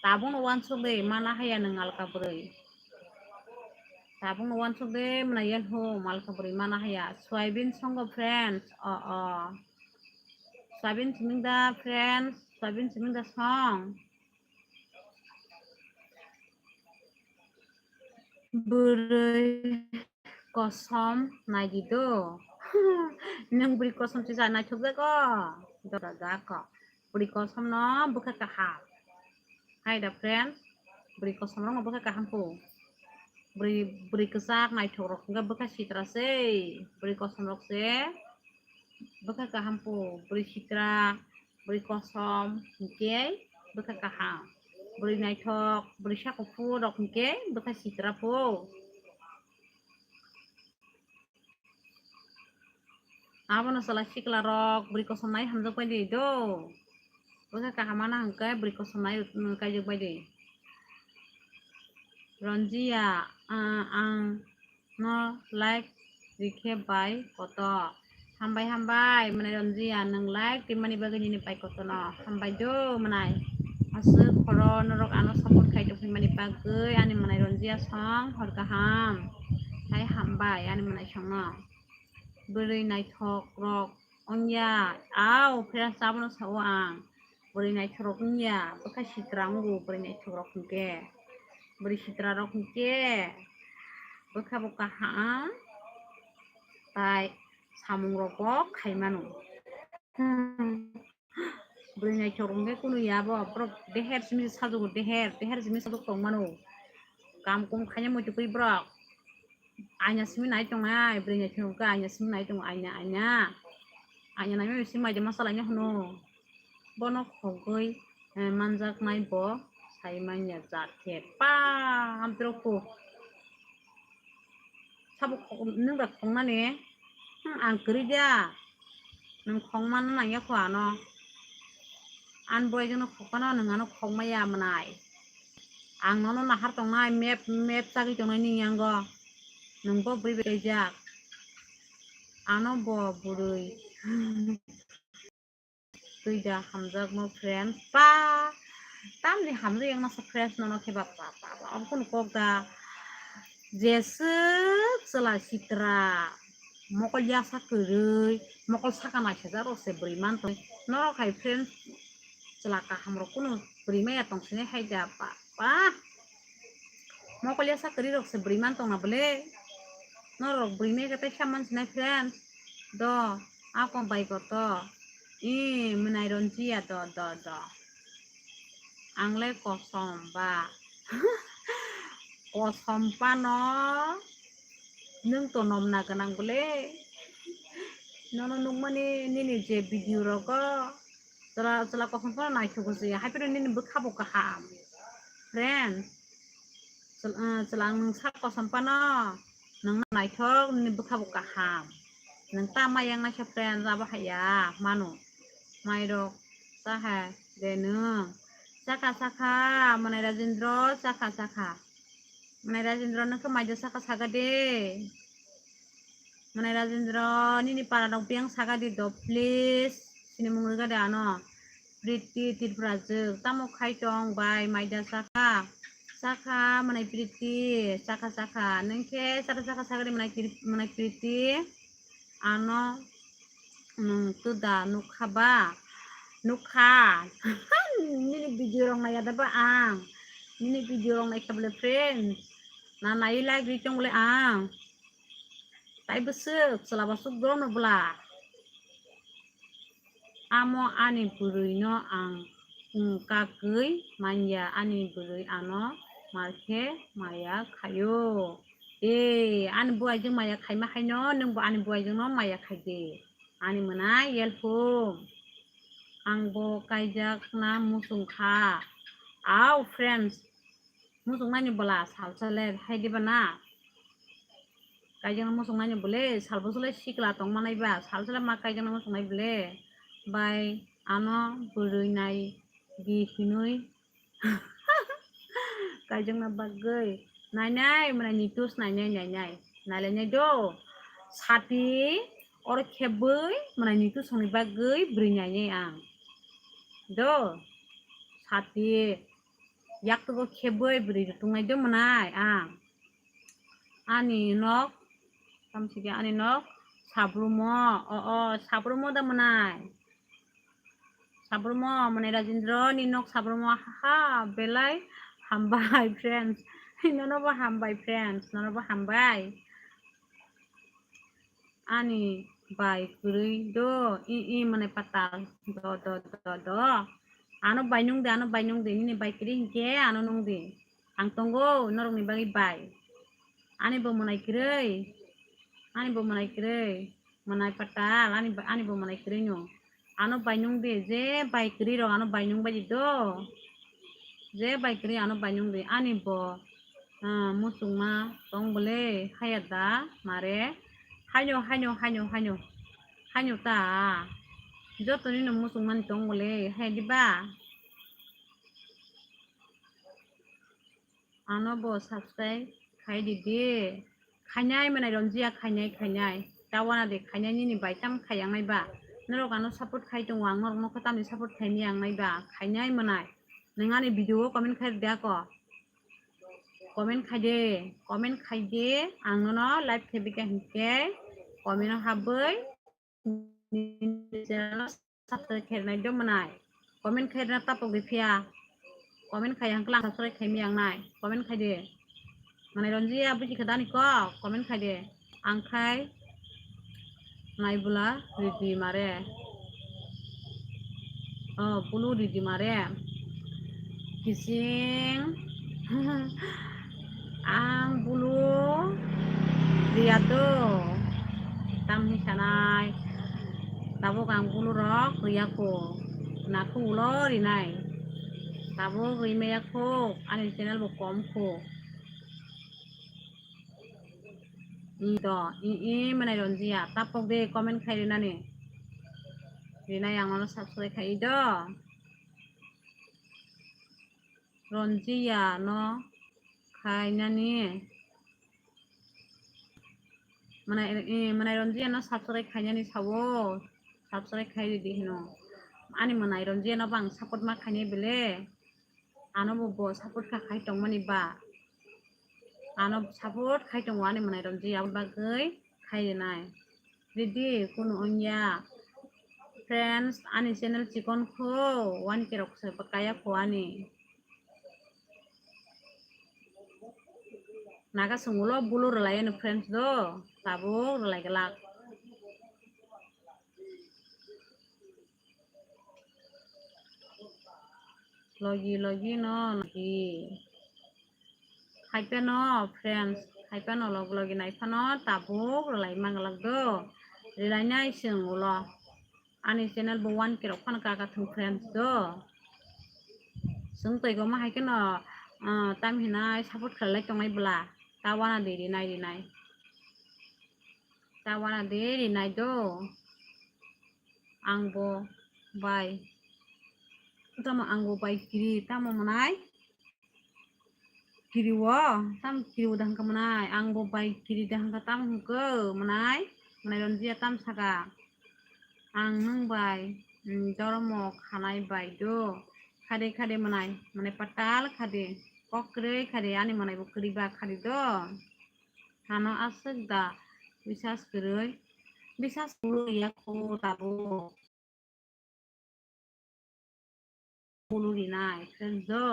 Tabukno uansuk de, mana haya nwng alka bwrwi. Tabukno uansuk de, mwnai yel hum, alka bwrwi mana haya. Soyabin songo friends. O, o. Soyabin siming da friends. Soyabin siming da song. Bwrwi kosom naidi do. Nwng bwrwi kosom se ja naithok jago. Dora jako. Bwrwi kosom no bwkha kaham. Hai da friends, bwrwi kosom rok no bwkha kaham kho. Bwrwi, bwrwi kwchak naithok rok hwnkhe bwkha sitra se. Bwrwi kosom rok se bwkha kaham kho. Bwrwi sitra, bwrwi kosom hwnkhe bwkha kaham. Bwrwi naithok, bwrwi sa kuphur rok hwnkhe bwkha sitra kho. Abono chwla sikla rok bwrwi kosom nai hamjak bai di do. Bwkha kaham mana hwnkhe bwrwi kosom nai kaijak bai di. Ronjia, ah, ang no like rikhe bai koto. Hambai, hambai, mwnai Ronjia, nwng like rimani bagwi nini bai kotono. Hambai do, mwnai. Aswk khoro norok ano support khai tongphimani bagwi ani mwnai Ronjia song hor kaham. Hai hambai ani mwnai songno. Bwrwi naithok rok wngya. Au, friends, abono sao ang. Bwrwi naithok rok wngya, bwkha sitra wngo bwrwi naithok rok hwnkhe. Bwrwi sitra rok hwnkhe bwkha bo kaham. Tai samung rok bo khai mano. Hmm. Bwrwi naithok rok hwnkhe kunu ya bo, borok deher simi sajwk, deher, deher simi sajwk tong mano. Kam kum khaina muitu kwi borok. Aina simi nai tongnai, bwrwi naithok rok hwnkhe aina simi nai tongo, aina, aina. Aina naimani simi mai de ma salaina hwno. Bono khogwi, eh, manjaknai bo sai manya jat khe. Pa, amtwrok kho. Sabo khok-, nwng da khoknani? Hmm, ang kwrwi da. Nwng khokma nangya kho ano. Ani boyagwno khokphano nwng ano khokmaya mwnai. Ang nono nahar tongnai, map, map chagwi tongnai nini yango. Nwng bo bwrwi bai kaijak. Ano bo bwrwi. Twi da hamjakno friends. Pa, tamni hamjak yang masa friends nono khe ba, pa, pa, pa, abo kunu kok da. Jeswk chwla sitra, mokol yasa kwrwi, mokol saka naisajak rok se bwrwi man tong. Norok hai friends chwla kaham rok kunu bwrwi maya tong sini hai da, pa, pa. Mokol yasa kwrwi rok se bwrwi man tongna bwle. Norok bwrwi mega tei sa man sinai friends. Do, ako bai koto. I, mwnai Ronjia do, do, do. Ang le kosom ba. Kosom pano. Nwng to nomna gwnang bwle. Nono nukmani nini je video rogo. Chwla, chwla kosom phano naithogo se, hai phano nini bwkha bo kaham. Friends, chwla, ah, chwla nwng sak kosom phano nwng naithok, nini bwkha bo kaham. Nwng ta mai yang naisa friends, abo haiya mano. Mairok cha hai de nwng. Chakha, chakha, mwnai Rajendra, chakha, chakha. Mwnai Rajendra, nwng khe maida saka saka de. Mwnai Rajendra, nini para rok biyang saka di do, please. Sini mung rwga de ano. Priti Tripura jwk. Tamo khai tong bai maida saka. Chakha mwnai Priti, chakha chakha. Nwng khe chakha chakha sakri mwnai Kir-, mwnai Priti. Ano nwng tuda nukha ba? Nukha. Nini video rok naiya da ba ang? Nini video rok naikha bole friends? Na nai like ri tong bole ang? Tai bwswk chwla bwswk borokno bwla. Amo ani bwrwino ang wng kagwi manya, ani bwrwi ano markhe maya khaio. E, ani buaijwng maya khaima haino nwngbo ani buaijwngno maya khaidi. Ani mwnai yelphum. Angbo kaijakna muchung kha. Au, friends, muchungnani bwla salsa le hai diba na? Kaijakna muchungnani bole salbo sole sikla tongmanai ba, salsa le ma kaijakna muchungnai bole. Bai ano bwrwi nai di hinui kaijakna bagwi nainai mwnai nitus nainai nainai nailainai do. Sati oro khebwi mwnai nitus songni bagwi bwrwi nainai ang do. Sati yaktugo khebwi bwrwi rutungnai do mwnai ang. Ani nok, tamsike ani nok Sabrumo, o, o, Sabrumo da mwnai. Sabrumo, mwnai Rajendra ni nok Sabrumo, ha, ha, belai hambai, friends. Nono bo hambai, friends, nono bo hambai. Ani bai kwrwi do, i, i, mwnai patal, do, do, do, do. Ano bai nung de, ano bai nung de, nini bai kwrwi hinkhe ano nung de. Ang tongo norokni bagwi bai. Ani bo mwnai kwrwi. Ani bo mwnai kwrwi. Mwnai patal. Ani ba-, ani bo mwnai kwrwi no. Ano bai nung de. Je bai kwrwi rok ano bai nung bai di do. Je bai kwrwi ano bai nung de. Ani bo, ah, muchungma tong bole haya da mare. Haino, haino, haino, haino. Haino ta. Joto ni no muchungmani tong bole haya di ba. Ano bo subscribe khai di di. Khainai mwnai Ronjia, khainai, khainai. Tawana de khainai nini bai tam khai ang nai ba. Norok ano support khai tongo, ang norok no khe tamni support khai ni ang nai ba. Khainai mwnai. Nwng ani video o comment khai rwdi ako. Comment khai de, comment khai de. Ang nono live khai bika hinkhe comment o habwi. Nini channel o subscribe khairwnai do mwnai. Comment khairwna tapok de phiya. Comment khai hangkla ang subscribe khaimi ang nai. Comment khai de. Mwnai Ronjia buji khadani kok. Comment khai de. Ang khai nai bwla ridi mare. Oh, bulu ridi mare. Kising. Ang bulu riya to. Tamni sanai. Tabuk ang bulu rok riya ko. Naku ulo rinai. Tabuk rimaya ko. Ani channel bo kom ko. I do, i, i, mwnai Ronjia. Tapok de comment khai rinani. Rinai ang ono subscribe khai i do. Ronjia no khainani. Mwnai, eh, mwnai Ronjia no subscribe khainani sawo. Subscribe khai ridi hino. Ani mwnai Ronjia no bang support ma khainai bele. Ano bo, bo support kha khai tongmani ba. Ano support khai tongo ani mwnai Ronjia, aboni bagwi khai rinai. Ridi kunu wngya. Friends, ani channel chikon kho, one K rok se kaya kho ani. Naga swngulo bulu rwlai ani friends do, tabuk rwlai glak. Logi logi no logi. Hai phano friends, hai phano log logi nai phano tabuk rwlai manglak do. Rwlai nai chwng ulo. Ani channel bo one K rok phano kaka thung friends do. Chwng twi goma hai kheno, ah, tam hinai support khlai tongnai bwla. Ta wana de rinai rinai. Ta wana de rinai do. Ang bo bai. Tamo ang bo bai kiri, tamo mwnai? Kiri o, tam kiri o da hwnkha mwnai? Ang bo bai kiri da hwnkha, tam hwnkhe mwnai? Mwnai Ronjia tam saka. Ang nwng bai, mm, doromo khanai bai do. Khade khade mwnai, mwnai patal khade. Kok kwrwi khari ani manai bo kwrwi ba khari do. Hano aswk da bisas kwrwi. Bisas kwrwi ya kho tabuk. Bulu rinai, friends do.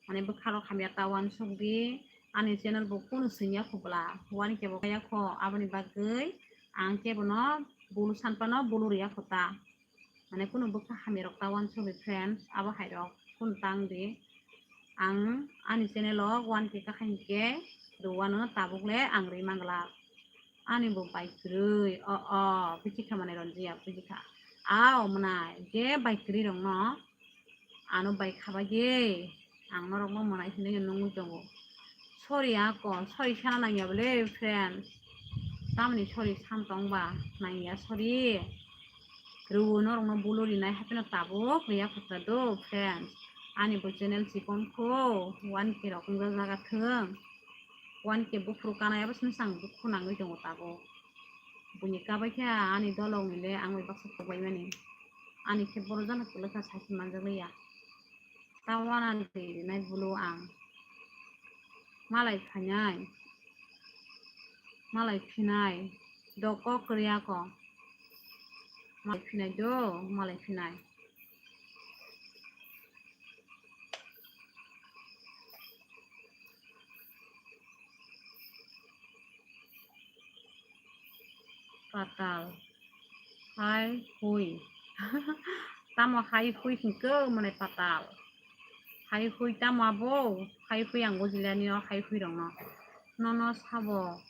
Mane bwkha rok hamya ta uansuk di. Ani channel bo kunu swinya kho bwla. Uani kebo kaya kho, aboni bagwi ang kebo no bulu sanpa no bulu riya kho ta. Mane kunu bwkha hamya rok ta uansuk di, friends. Abo hai rok kunu tang di. Ang ani channel o one K kakha hinkhe do uano tabuk le ang ri mangla. Ani bo bai kwrwi. O, o, buji kha mane Ranjia, buji kha. Ao, mwnai, je bai kwrwi rokno ano bai kha bai de. Ang norokno mwnai hinwi nungwi tongo. Sorry ako, sorry sana nangya bole, friend. Tamni sorry san tong ba, nangya sorry. Rw norokno bulu rinai hapheno tabuk riya kho ta do, friend. Ani bo channel chikon kho, one K rok wngya jaga thung. One K buphuru kanai abo sini sang dukhu nangwi tongo tabuk. Buini kabai khe ani dolong ni le ang bai baksa thok bai mani. Ani khe boro jana kwlwkha sachi manjak liya. Ta wana rinai bulu ang. Malai phainai. Malai phinai. Do kok kwrwi ako. Malai phinai do, malai phinai. Patal. Hai hui. Tamo hai hui hinkhe mane patal. Hai hui tamo abo? Hai hui ang bujiliya nini o hai hui rokno. Nono sabo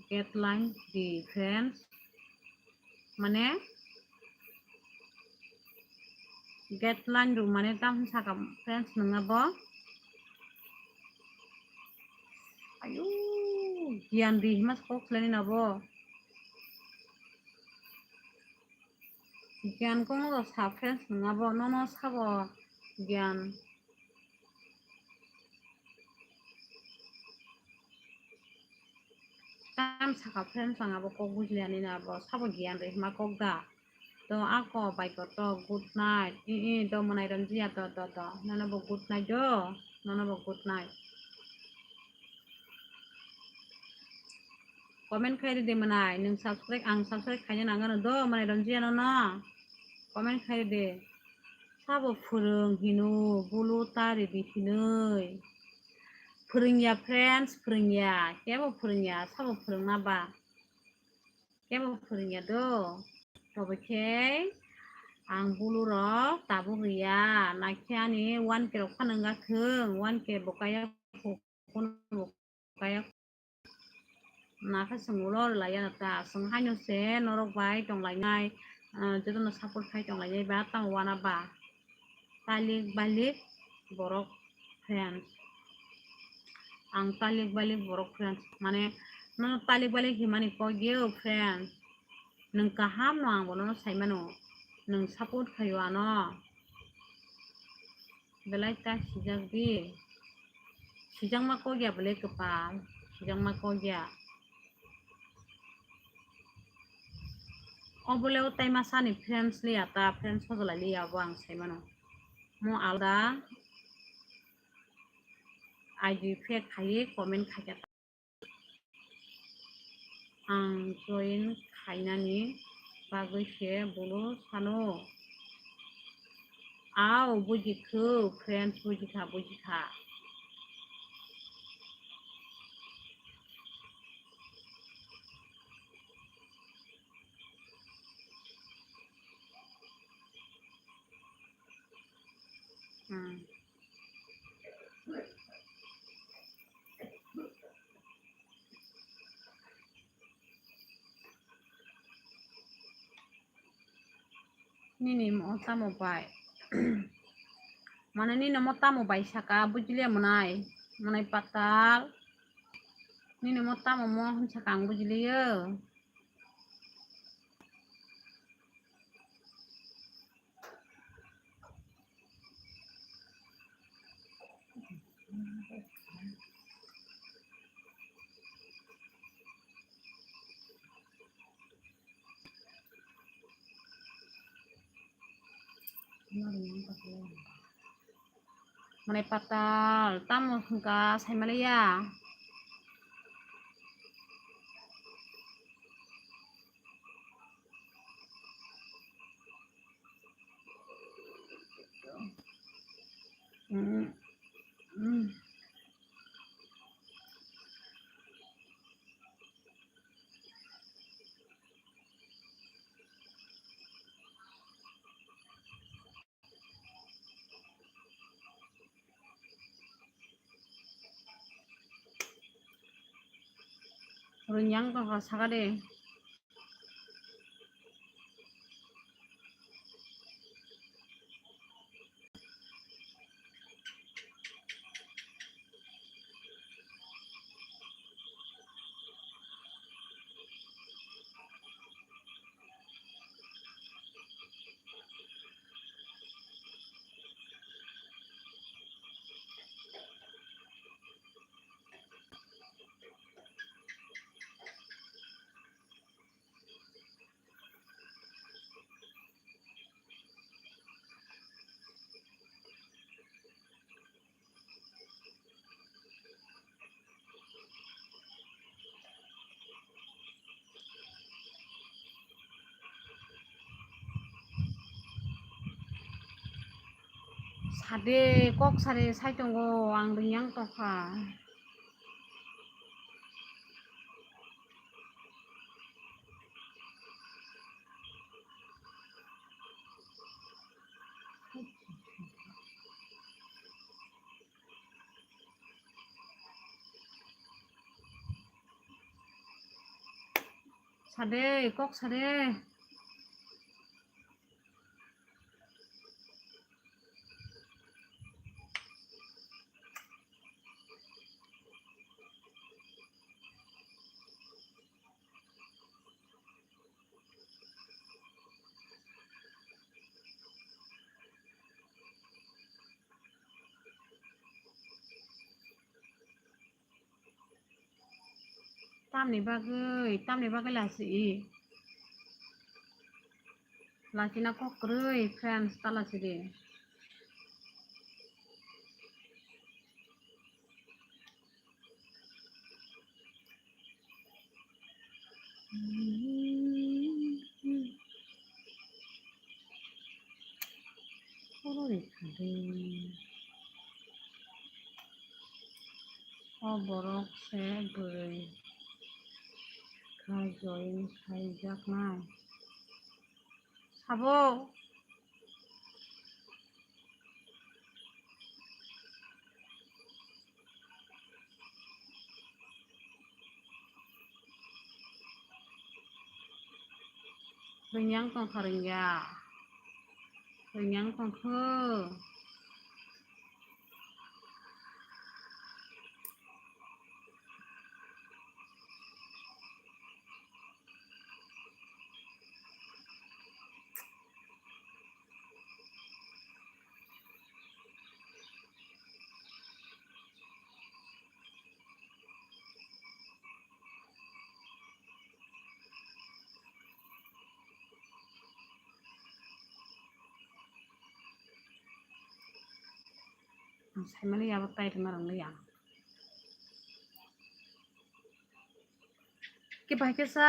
get line di, friends. Mane get line rw mane tam saka, friends, nungya bo? Ayu, giyan di hima kok khlai na bo. Giyan kono sa, friends, nungya bo, nono sabo giyan. Tam saka, friends, ang abo kok bujiliya nini abo sabo giyan ri hima kok da. To ako bai koto, good night. I, i, do mwnai Ranjia, do, do, do. Nono bo good night do. Nono bo good night. Comment khai ridi mwnai, nwng subscribe, ang subscribe khaina nangano do, mwnai Ranjia nono. Comment khai ridi. Sabo phwrwng hino, bulu ta ridi hinwi. Phwrwngya, friends, phwrwngya. Kebo phwrwngya, sabo phwrwngna ba. Kebo phwrwngya do. Tobokhe ang bulu rok tabuk riya. Nakhe ani one K rok phano wngkha thung, one K bo kaya kho, kono bo kaya. Nakhe chwng ulo rwlaiya ta, chwng haino se norok bai tonglainai, ah, jotono support khai tonglainai ba tamo wana ba. Talik balik borok friends. Ang talik balik borok friends. Mane, nono talik balik himani kok geo friends. Nwng kaham no ang bo nono sai mano. Nwng support khaio ano. Belai ta sijak di. Sijakma kok ya belai kwpal. Sijakma kok ya. Obole o tai masani friends liya ta, friends hojolai liya bo ang sai mano. Mo alda I D fake khai comment khaikha ta. Ang join khainani bagwi se bulu sano. Ao, bujikhu, friends, bujikha, bujikha. Hmm. Nini mo tamo bai? Mane nini mo tamo bai saka, bujiliya mwnai? Mwnai patal. Nini mo tamo mo hwn saka ang bujiliyo. Mane patal, tamo hwnkha saimaliya. Mm, mm. Rwnyang tongkha saka de. Sade, kok sade sai tongo, ang rwnyang tongkha. Sade, kok sade. Tamni bagwi, tamni bagwi lachi i. Lachina kok kwrwi, friends, ta lachi di. Oro rikha de. O borok se bwrwi kha join khaijaknai. Sabo. Rwnyang tongkha rwngya. Rwnyang tongkha. Ang saimani yabo tai rwna rwngliya. Ke bai khe sa.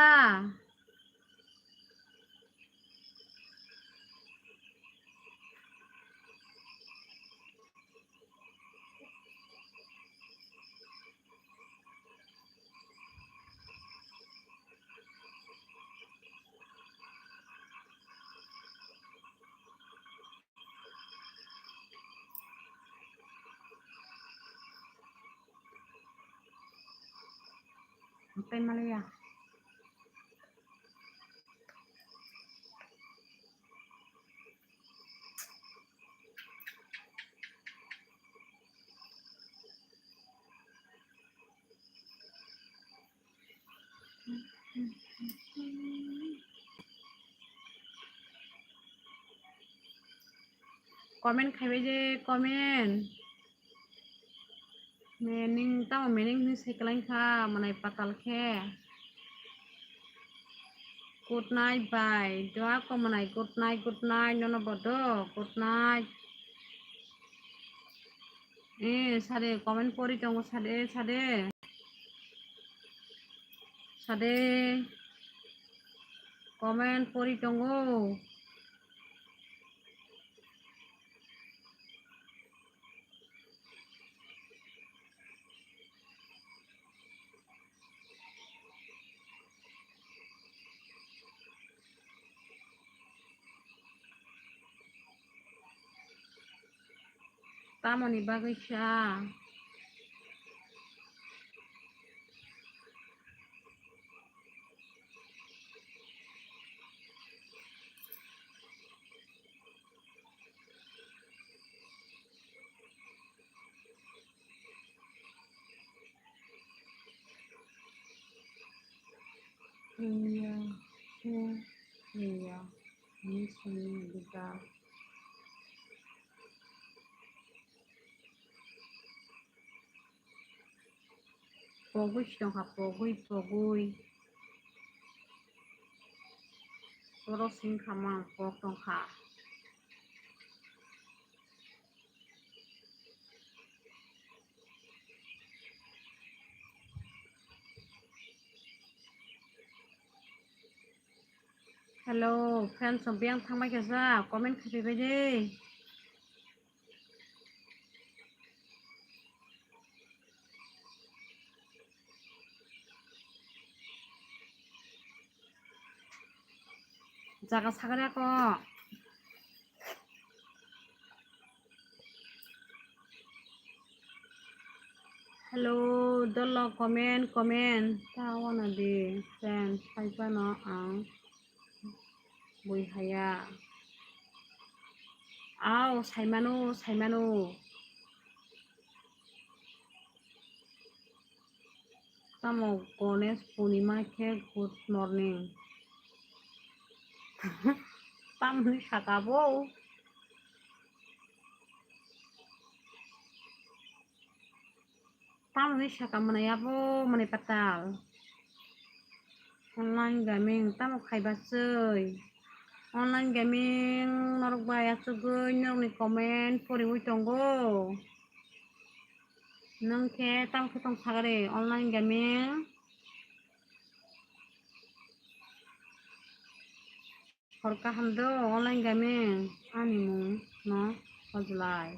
Tei maliya. Comment khaibai je, comment. Meaning, tamo meaning hinwi sai kwlai kha, mwnai patal khe. Good night, bye. Doa ko mwnai, good night, good night, nono bodo, good night. Eh, sade, comment pori tongo, sade, sade. Sade, comment pori tongo. Tamoni bagwi sa? Iya, iya, iya. Ini sini juga. Pogwi si tongkha, pogwi, pogwi. Oro singkha mang pok tongkha. Hello, friends, rok biyang thangbai kha sa, comment khapi bai de. Jaga sagri ako. Hello, dolo comment, comment. Ta wana di, friend, saipano ang bui haya. Aw, saimano, saimano. Tamo Ganesh Purnima khe good morning. Tamni saka bo. Tamni saka mwnai abo mwnai patal. Online gaming tamo khaiba swi. Online gaming norok bai achugwi norokni comment poriwi tongo. Nwng khe tamo khe tong sagari online gaming. Hor kaham do online gaming ani mung no hojlai.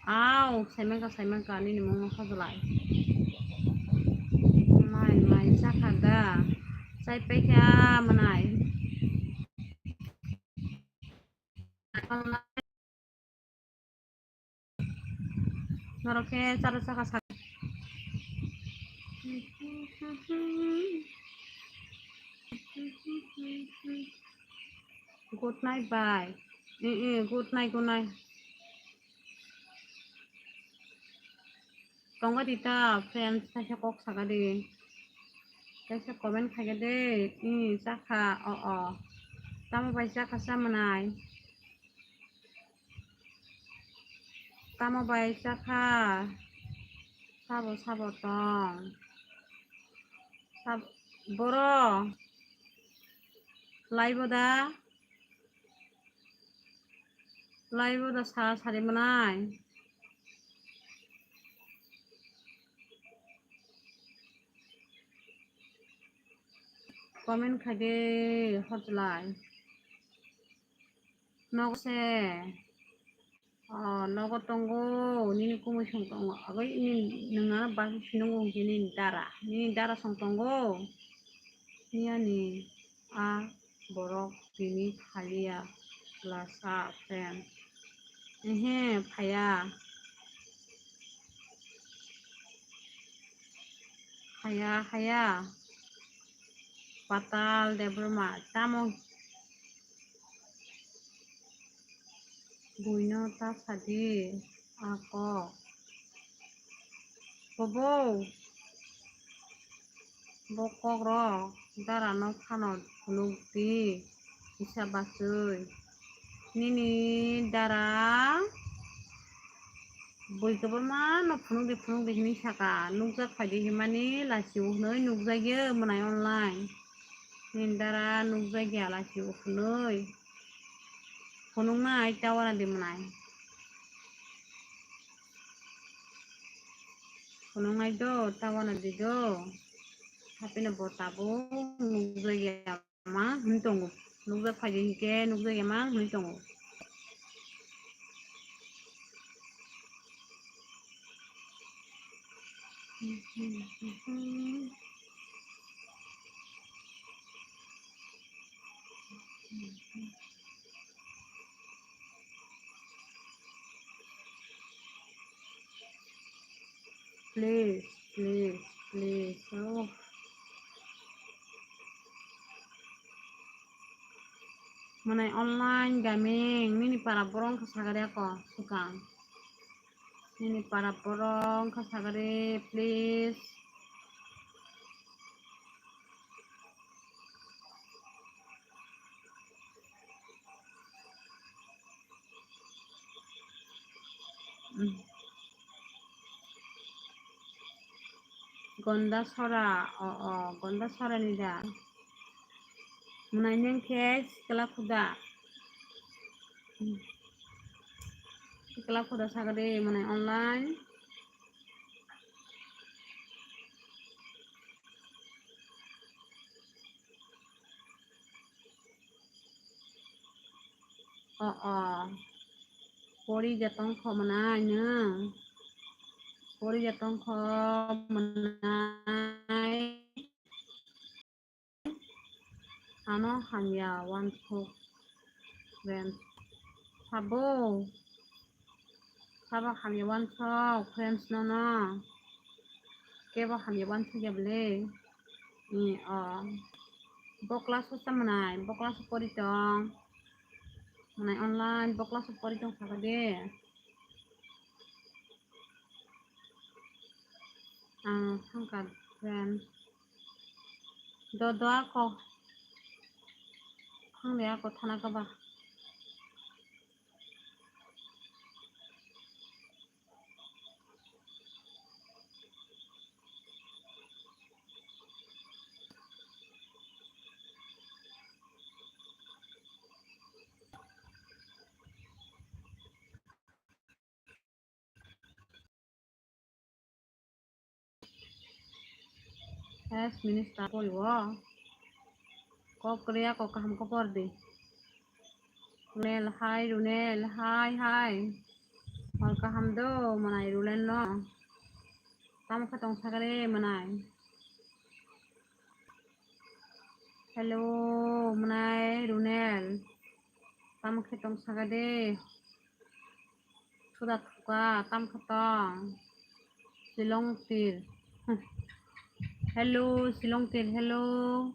Aw, saimangka, saimangka, nini mung no hojlai. Mai, mai, chakha da. Chai paikha manai. Norok khe charo chakha sa. Good night, bye. Eh, eh, good night, good night. Tongo di ta, friends, kaisa kok saka di. Kaisa comment khaika de, eh, chakha, o, o. Tamo bai chakha sa manai. Tamo bai chakha? Sabo sabo tong. Sab-, boro. Laibo da? Laibo da sa sari manai? Comment khaide hojlai. Nogo se. O, nogo tongo. Nini kumui song tongo. Agoi nini nwnga basi sinungo hwnkhe nini dara. Nini dara song tongo. Niyani a borok tini khaliya plus a friend. Ehe, phaya. Haya, haya. Patal Debbarma, tamo buino ta sadi, a kok. Bobo, bo kok rok dara no phano phunuk di, kisa bachoi. Nini dara bui kwbangma no phunuk di, phunuk di hinwi saka, nukjak phai di hinmani lachi o hinwi nukjagwi mwnai online. Nini dara nukjagya lachi o hinwi phunuknai ta wana di mwnai. nungnai do, tawana di do. Hapino bo tabuk nukjakya ma hwnwi tongo. Nukjak phaidi hinkhe nukjakya ma hwnwi tongo. Please, please, please. Oh. Mwnai online gaming, nini para borok wngkha sagari ako swkang. Nini para borok wngkha sagari, please. Mm. Gonda sora, o, o, Gonda sora ni da. Mwnai neng khe sikla khuda. Mm. Sikla khuda sagade mwnai online. O, o. Pori ja tongkho mwnai nwng. Pori ja tongkho mwnai. Ano hamya wansuk friends. Sabo. Sabo hamya wansuk friends nono. Kebo hamya wansuk ya bwle. Ni o. Bo class o sa mwnai, bo class o pori tong. Mwnai online, bo class o pori tong saka de. Ang thangkha friend. Do, do ako. Thangde ako thana kaba. Yes, minister poriwo. Kok kriya kok kaham kok por di. Runel, hi, Runel, hi, hi. Hor kaham do, mwnai Runel no. Tamo khe tong sagare, mwnai. Hello, mwnai Runel. Tamo khe tong sagade. Suda thuka, tam khe tong. Shillong tir. Hello, Shillong tir, hello.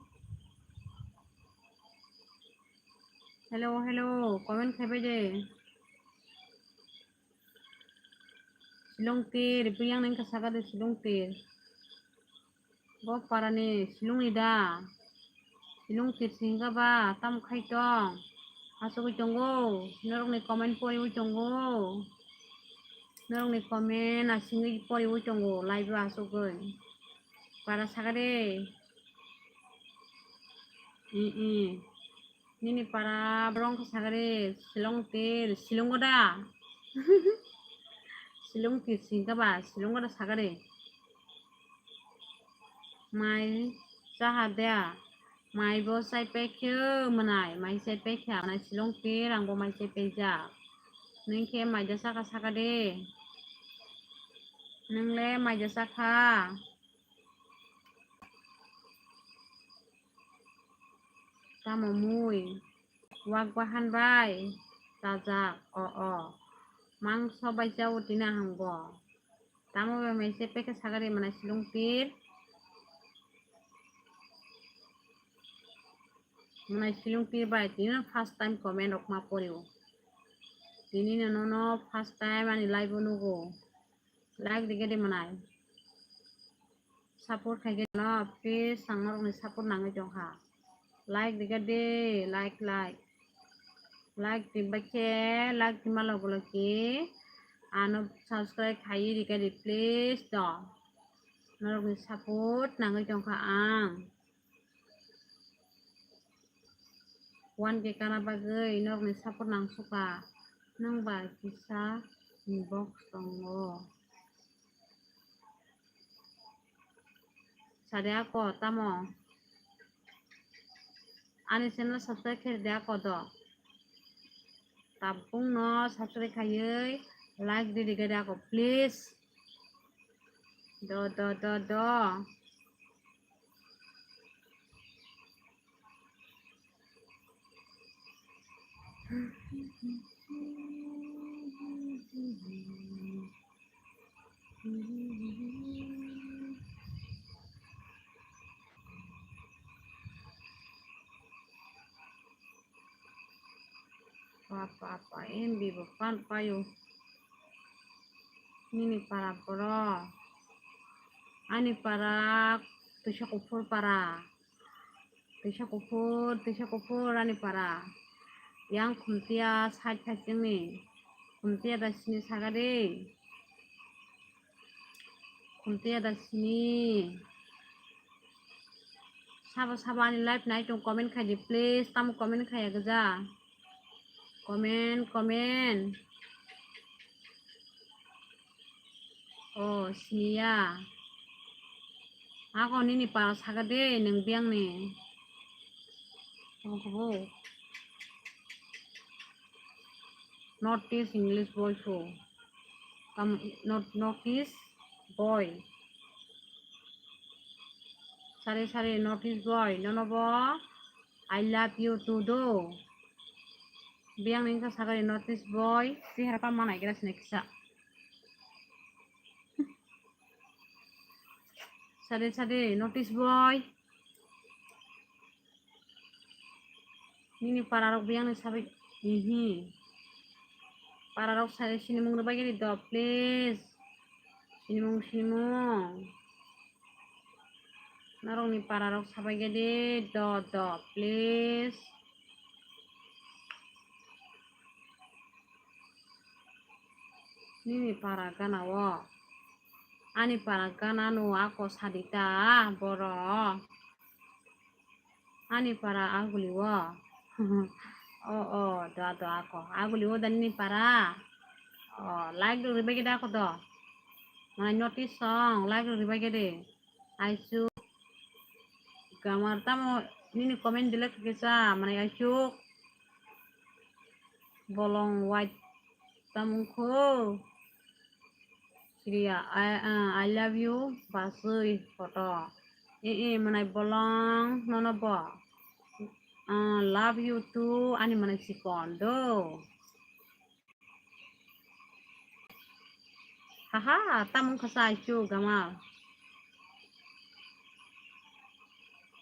Hello, hello, comment khai bai de. Shillong tir, biyang nang khe saka de Shillong tir. Bo parani Shillong ni da? Shillong tir singka ba, tam khai tong? Asugwi tongo, norokni comment poriwi tongo. Norokni comment asingwi poriwi tongo, live o asugwi. Para saka de. I, i. Nini para borok wngkha sagari, Shillong tir, Shillong o da? Shillong tir singka ba, Shillong o da sagari. Mai chaha da? Mai bo chai paikhe mwnai, mai chai paikha mwnai Shillong tir, ang bo mai chai paijak. Nwng khe mai da chakha saka de. Nwng le mai da chakha. Tamo mui? Wak bahan bai chajak, o, o. Mangso bai chao tini ahang bo. Tamo bai mai se pekhe sagari mwnai Shillong tir. Mwnai Shillong tir bai tini no first time comment rok ma porio. Tini no nono first time ani live o nugo. Like rikhe de mwnai. Support khaikhe no, please, ang norokni support nangwi tongkha. Like rikhe de, like, like. Like rimbai khe, like rima logi logi ano subscribe khaiwi rikhe de, please, to. Norokni support nangwi tongkha ang. One K kana bagwi norokni support nangsukha. Nwng bai kisa inbox tongo. Sade ako tamo. Ani channel subscribe khe de ako do. Tabung no subscribe khaiwi like di di gede ako please. Do do do do. Pa, pa, pa, M B bo pan payo. Nini para boro. Ani para, Tuisa Kuphur para. Tuisa Kuphur, Tuisa Kuphur, ani para. Yang Khumtia side side ni. Khumtia da sini saga de. Khumtia da sini. Sabo sabo ani live nai tong comment khai di please. Tamo comment khaya gja. Comment, comment. Oh, siniya. Ako nini para saga de nang biang ni. Tamo kabo. North East English boy so. Kam, North, North East boy. Sari sari North East boy, nono bo I love you too do. Biang ni wngkha sagari North East boy, sihar pa manai gira sini kisa. Sade sade North East boy. Nini para rok biang ni sabai ihi. Para rok sai sinimung rwbai gari do please. Sinimung sinimung. Norok ni para rok sabai gari do do please. Nini para gana o. Ani para gana no ako sadita boro. Ani para aguli o. O, o, do, do ako. Aguli o da nini para. O, like do ribai gede ako do. Manai notice song, like do ribai gede. Aisu. Gamar tamo nini comment delete kisa, manai aisu. Bolong white tamung kho. Sriya, I, uh, I love you, basui photo. Eh, eh, manai bolong, nono bo. Uh, love you too, ani manai sikon do. Haha, tamung khasa aichu gama.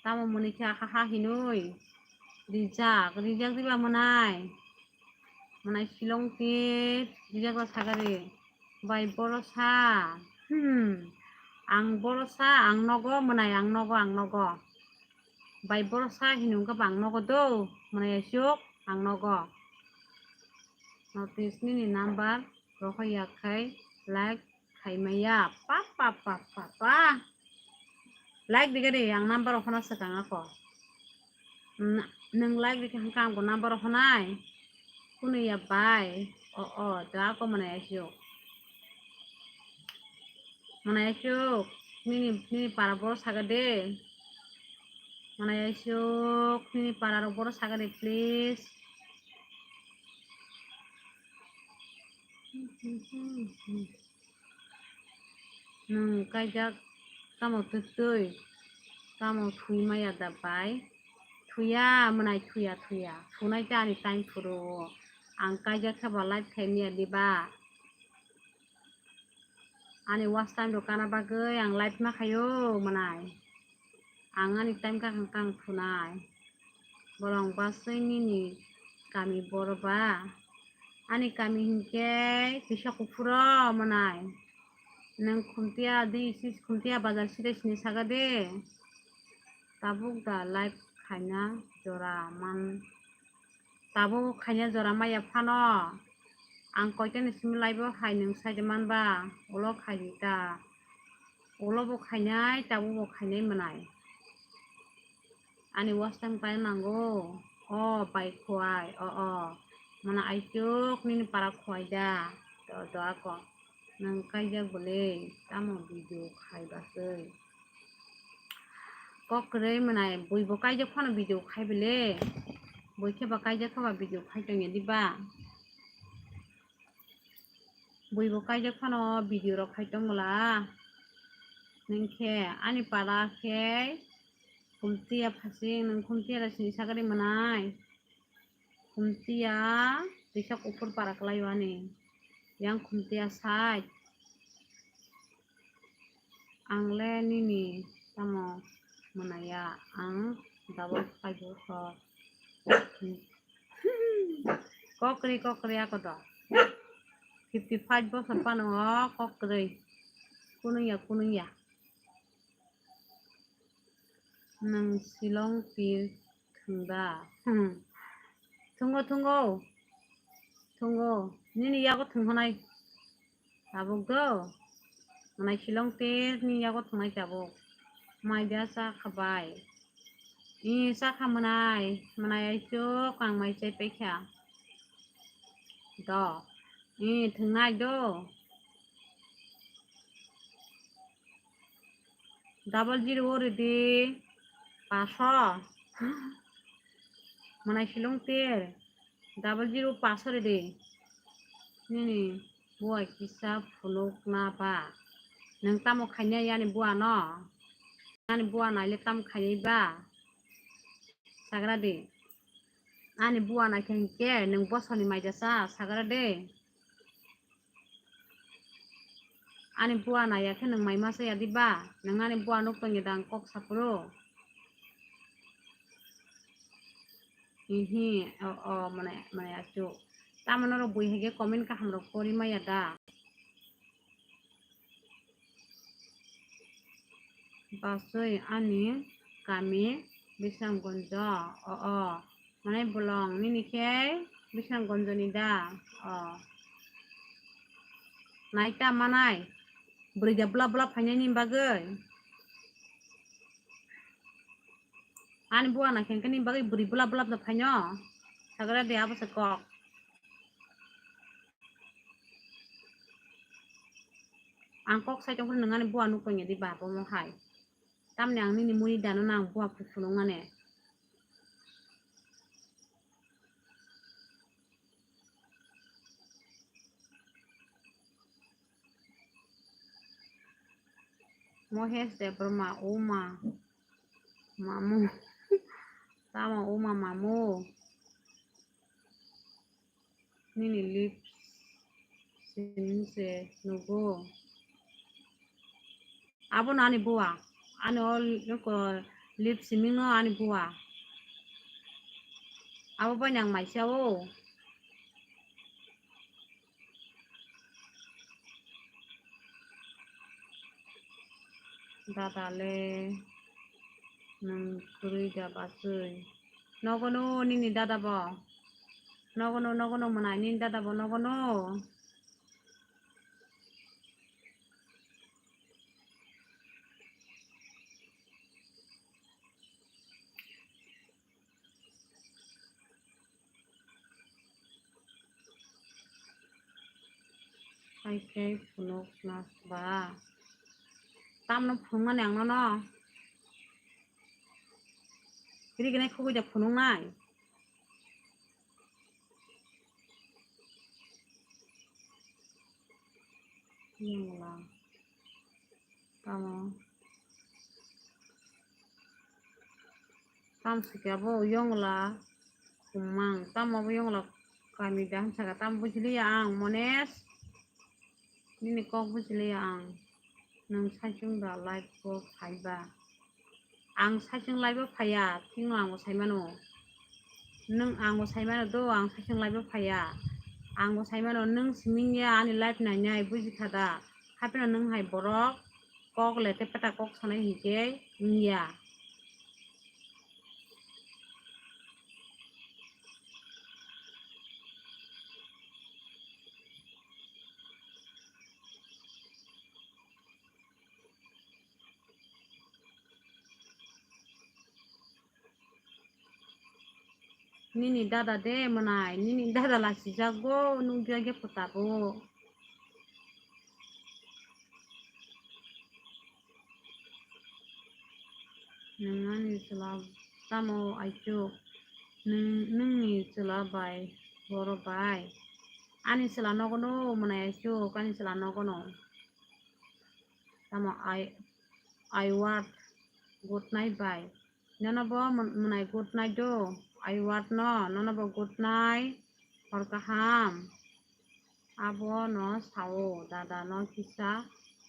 Tamo muni kha haha hinui. Rijak, rijak diba manai. Manai silong ti rijak la sagari. Bai borosa. Hmm. Ang borosa, ang nogo, manai ang nogo, ang nogo. Bai borosa hinung khe bang nogo do, manai asuk, ang nogo. Notice nini number, rokho yakhai, like, khaimaya. Pa, pa, pa, pa, pa. Like di gari, ang number rokho na sakang ako. N-, nung like di kha ang bo number rokho nai. Kunu ya bai. O, o, da ako manai asuk. Manai asuk, nini, nini para boro saga de. Manai asuk, nini para rok boro saga de, please. Nung kaijak tamo twtwi, tamo thwi maya da bai? Thuya, manai thuya, thuya. Thunai ta ani time phuru. Ang kaijak khe ba live khaimaya diba? Ani watch time rok kana bagwi ang live ma khaio manai. Ang ani time kha kang kang thunai. Bolong basui nini kami boro ba. Ani kami hinkhe Tuisa Kuphuro manai. Nung Khumtia di sis Khumtia bazar side sini saga de. Tabuk da live khaina jora man. Tabuk khaina jora maya phano. Ang koitani simi live o hai nung saide manba. Ulo khai di ta. Ulo bo khainai, tabuk bo khainai manai. Ani watch time time nango. O bai khuai, o, o. Mana aichuk nini para khuai da. Do, do ako. Nang kaijak bole, tamo video khai basui. Kok kwrwi mwnai, bui bo kaijak phano video khai bele. Bui khe ba kaijak khe ba video khai tongya diba? Bui bo kaijak phano video rok khai tong bwla. Nwng khe ani para khe khumtiya phasing, nwng khumtiya da sini sagari mwnai. Khumtiya twisa kuphur para kwlai o ani. Yang khumtiya side. Ang le nini tamo mwnaya, ang double five bosor. Kok kwrwi, kok kwrwi ako do. Fifty five bosor phano o kok kwrwi. Kunungya, kunungya. Nwng Shillong tir thwng da? Hmm. Thwngo, thwngo. Thwngo. Nini yago thwng hwnai. Tabuk do. Mwnai Shillong tir ni yago thwngnai tabuk. Mai da cha kha bai. I cha kha mwnai. Mwnai ai chuk ang mai chai pai kha. Do. I thwngnai do. Double zero o ridi, paso. Mwnai Shillong tir. Double zero paso ridi. Nini bua kisa phunuk na ba. Nwng tamo khaina yani bua no? Yani bua naile tamo khainai ba? Sagra di. Ani bua nai khe hinkhe nwng bosoni mai jasa, sagra di. Ani bua naiya khe nwng mai masa ya diba? Nwng ani bua nuk tongya dang kok saphuru? Ihi, o, o, mane, mane achuk. Tamo norok bui hai khe comment kaham rok pori maya da? Basui ani kami Bisramganj. O, o. Manai bolong nini khe Bisramganj ni da? O. Naita manai. Bwrwi da bwlap bwlap phainai ni bagwi. Ani bua na khe ni bagwi bwrwi bwlap bwlap da phaino. Sagra de abo se kok. Ang kok sai tongphuru nwng ani bua nuk tongya di ba, bomo hai. Tamni ang nini mui dano nang bua phunuk mane. Mohesh Debbarma, uma, mamu. Tamo uma, mamu. Nini lip sing se nugo. Abo no ani bua. Ani o nuko lip siming no ani bua. Abo bai nang maisa o. Dada le nwng kwrwi da basui. Nogo no nini dada bo. Nogo no, nogo no mwnai nini dada bo, nogo no. Hai khe phunuk na ba. Tamno phunukmani ang nono. Rignai khugui da phunuknai. Yongla. Tamo. Tam sike abo yongla. Kumang. Tamo abo yongla kami da hamsaka. Tam bujiliya ang, Mones. Nini kok bujiliya ang. Nwng saichung da live o phaiba. Ang saichung live o phaiya, phino ang bo saimano. Nwng ang bo saimano do, ang saichung live o phaiya. Ang bo saimano, nwng siming ya ani live nainai, bujikha da? Hapheno nwng hai borok kok le te peta kok sanai hinkhe wngya. Nini dada de mwnai, nini dada lasijago, nukjakya pwtabo. Nwng ani chwla tamo aichuk? Nwng, nwngni chwla bai boro bai. Ani chwla nogono mwnai aichuk, ani chwla nogono. Tamo I, I word good night bai. Nono bo mwn-, mwnai good night do. I word no, nono bo good night. Hor kaham. Abo no sao, dada no kisa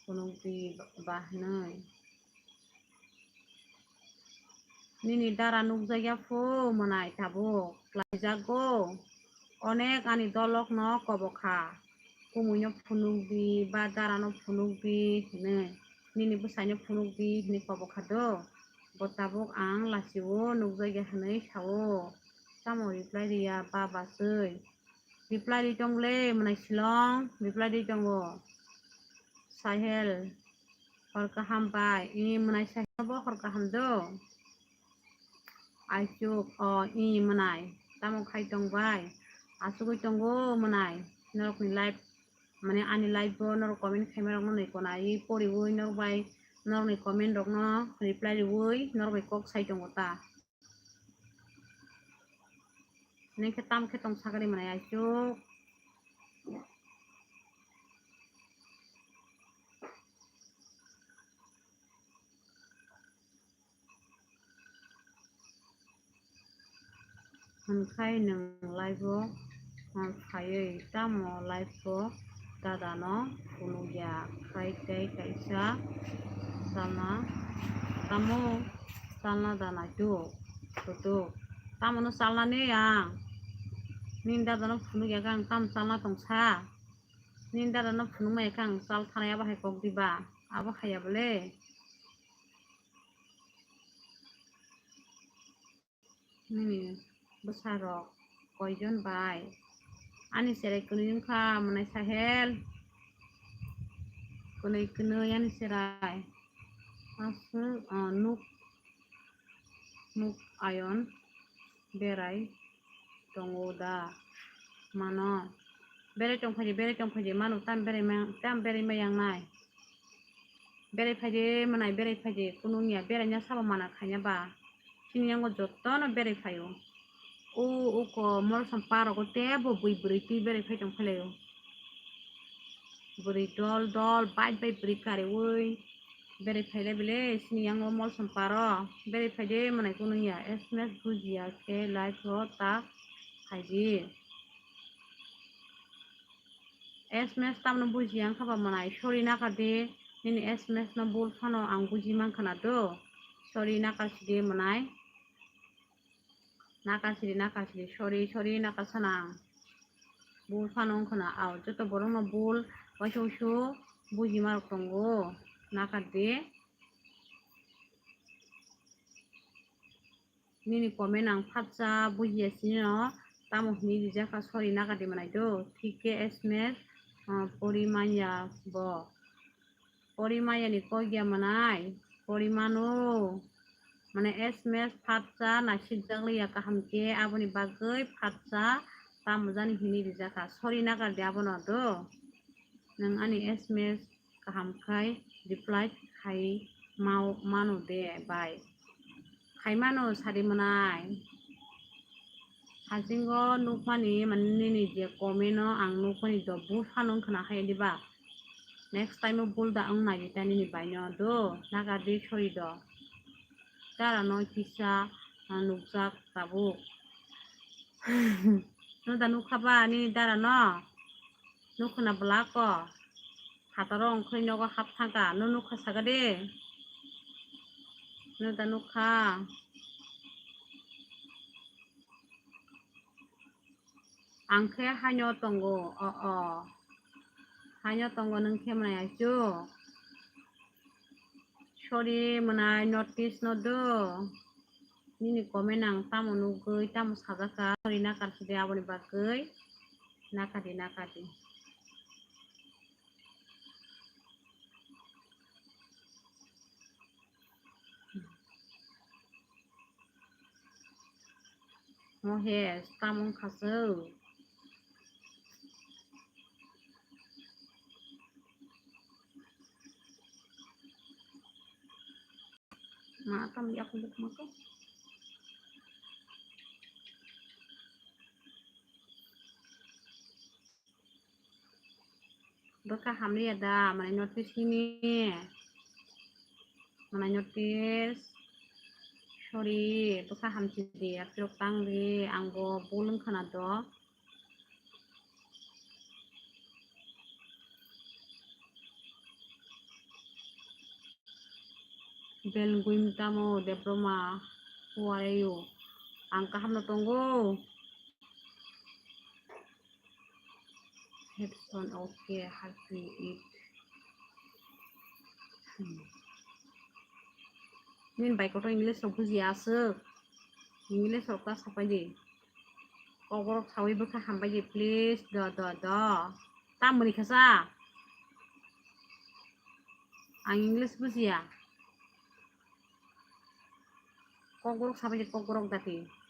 phunukdi ba hwnwi. Nini dara nukjakya phu mwnai tabuk, klaijago. Onek ani dolok no kobokha. Kumui no phunukdi ba dara no phunukdi hwnwi. Nini bwsai no phunukdi hwnwi kobokha do. Bo tabuk ang lachio nukjakya hwnwi sao. Tamo reply riya ba bachwi. Reply ri tong le mwnai Shillong, reply ri tongo. Sahel, hor kaham bai. I mwnai Sahel bo hor kaham do. Aichuk, o, i mwnai. Tamo khai tong bai. Asugui tongo mwnai. Norokni live, mane ani live bo norok comment khaima rokno nai kona. I poriui norok bai, norokni comment rokno reply riui norok bai kok sai tongo ta. Nini khe tam khe tong sakani mwnai aichuk. Hwnkhai nwng live o, ah, phaiwi tamo live o dada no phunukya khai tei kaisa chalna tamo chalna da naituk kutuk. Tamo no chalnani ang nini dada no phunukya khe ang tamo chalna tongsa? Nini dada no phunukmaya khe ang chal thanai abo hai kok diba? Abo haiya bole. Nini bwsarok koijon bai? Ani cherai kwnwi wngkha mwnai Sahel. Kwnwi kwnwi ani cherai. Aswk, ah, nuk, nuk ayon berai tongo da mano. Berai tong phaidi, berai tong phaidi mano, tam berai ma, tam berai ma yang nai. Berai phaidi mwnai, berai phaidi kunu wngya, berai nya sabo mana khaina ba. Chini yango jotono berai phaio. O, o ko Molsom parogo tebo bui bwrwi twi berai phai tong phailaio. Bwrwi dol dol, bike bai bwrwi kariui berai phailai bile, chini yango Molsom paro. Berai phaidi mwnai kunu wngya, S M S bujiya khe live o ta phaidi. S M S tamno bujiya wngkha ba mwnai, sorry nakardi, nini S M S no bul phano ang buji mankha na do, sorry nakarsidi mwnai, nakarsidi, nakarsidi, sorry, sorry nakarsana ang, bul phano wngkha na, ao joto borokno bul waisa waisa buji marok tongo, nakardi. Nini comment ang phatsa bujiya sino, tamo hwnwi rijak kha, sorry nakardi mwnai do. Thik khe S M S, ah, pori manya bo. Pori manya ni kok ya mwnai, pori mano. Mane S M S phatsa naisik jak liya kaham khe, aboni bagwi phatsa tamo jani hwnwi rijak kha. Sorry nakardi abono do. Nwng ani S M S kaham khai reply khai mau-, mano de bai? Khai mano sadi mwnai. Hajingo nukmani, mane nini je comment no ang nukmani do bul phano wngkha na hai diba? Next time o bul da wng nai ta nini bai no do, nakardi sorry do. Dara no kisa, ah, nukjak tabuk. No da nukha ba nini dara no? Nukhuna bwla ko. Hataro wngkhai nogo hap thangkha. No nukha saka de. No da nukha. Ang khe haino tongo. O, o. Haino tongo nwng khe mwnai aichu. Sorry mwnai notice no do. Nini comment ang tamo nugwi, tamo sajak kha, sorry nakardi aboni bagwi. Nakardi, nakardi. Mo he, tamo wngkha se. Ma tam yak yak ma ko. Bwkha hamliya da, manai notice hini. Manai notice. Sorry, bwkha hamsi di, aphirok tang di, ang bo bul wngkha na do. Belguim tamo Debroma, who are you? Ang kaham no tongo. Headphone okay, happy it. Hmm. Nini bai kotor English rok bujiya aswk. English rok ta sapai di. Kokborok sawi bwkha hambai di, please, do, do, do. Tamoni khasa. Ang English bujiya. Kokborok sabai di, kokborok dati.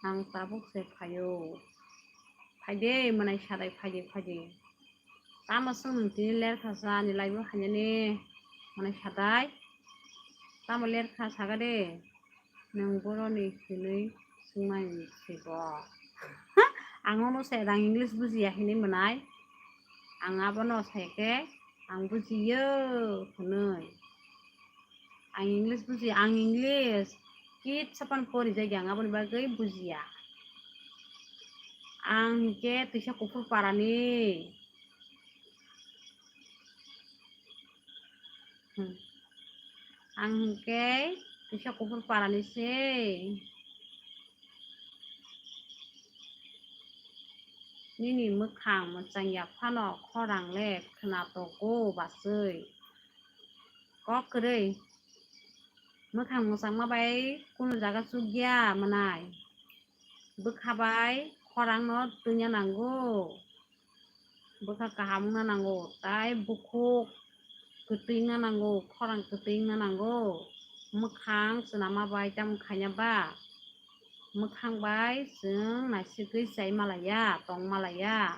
Ang tabuk se phaio. Phaide, mwnai sadai, phaide, phaide. Tamo swng nwng tini lerkha sa ani live o hainani, mwnai sadai. Tamo lerkha saga de. Nwng boroni hinwi swngmani se bo. Ang nono se rang English bujiya hinwi mwnai. Ang abono sai khe ang bujiyo hinwi. Ang English bujiya, ang English kitsa phano pori jagya, ang aboni bagwi bujiya. Ang hinkhe twisa kuphur parani. Hmm. Ang hinkhe kisa kuphur parani se. Nini mwkhang mwchang ya phano khorang le khwnatok go bachwi. Kok kwrwi. Mwkhang mwchangma bai kunu jaga chukya mwnai. Bwkha bai khorang no twina nango. Bwkha kaham wngna nango, tai bukhuk kwtwi wngna nango, khorang kwtwi wngna nango. Mwkhang swnama bai tamo khaina ba? Mwkhang bai chwng naisigwi chai malaiya, tong malaiya.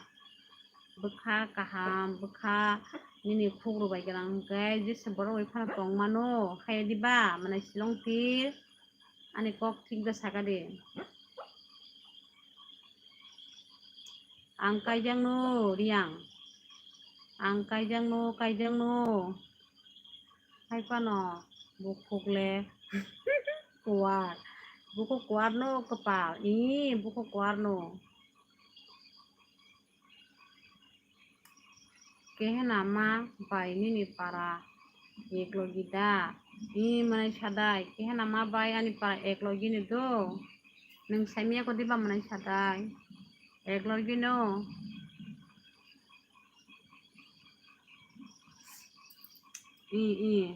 Bwkha kaham, bwkha nini khukru bai gwnang hwnkhe jesa borok bai phano tong mano, haya diba? Mwnai silong tir ani kok thik da saka de. Ang kaijakno, Riang. Ang kaijakno, kaijakno. Hai phano bukhuk le kuar. Bukhuk kuar no kwpal. Ih, bukhuk kuar no. Kehena ma bai nini para eklogi da? Ih, mwnai sadai, kehena ma bai ani para eklogi ni do? Nwng saimya ko diba mwnai sadai? Eklogi no. Ih, ih.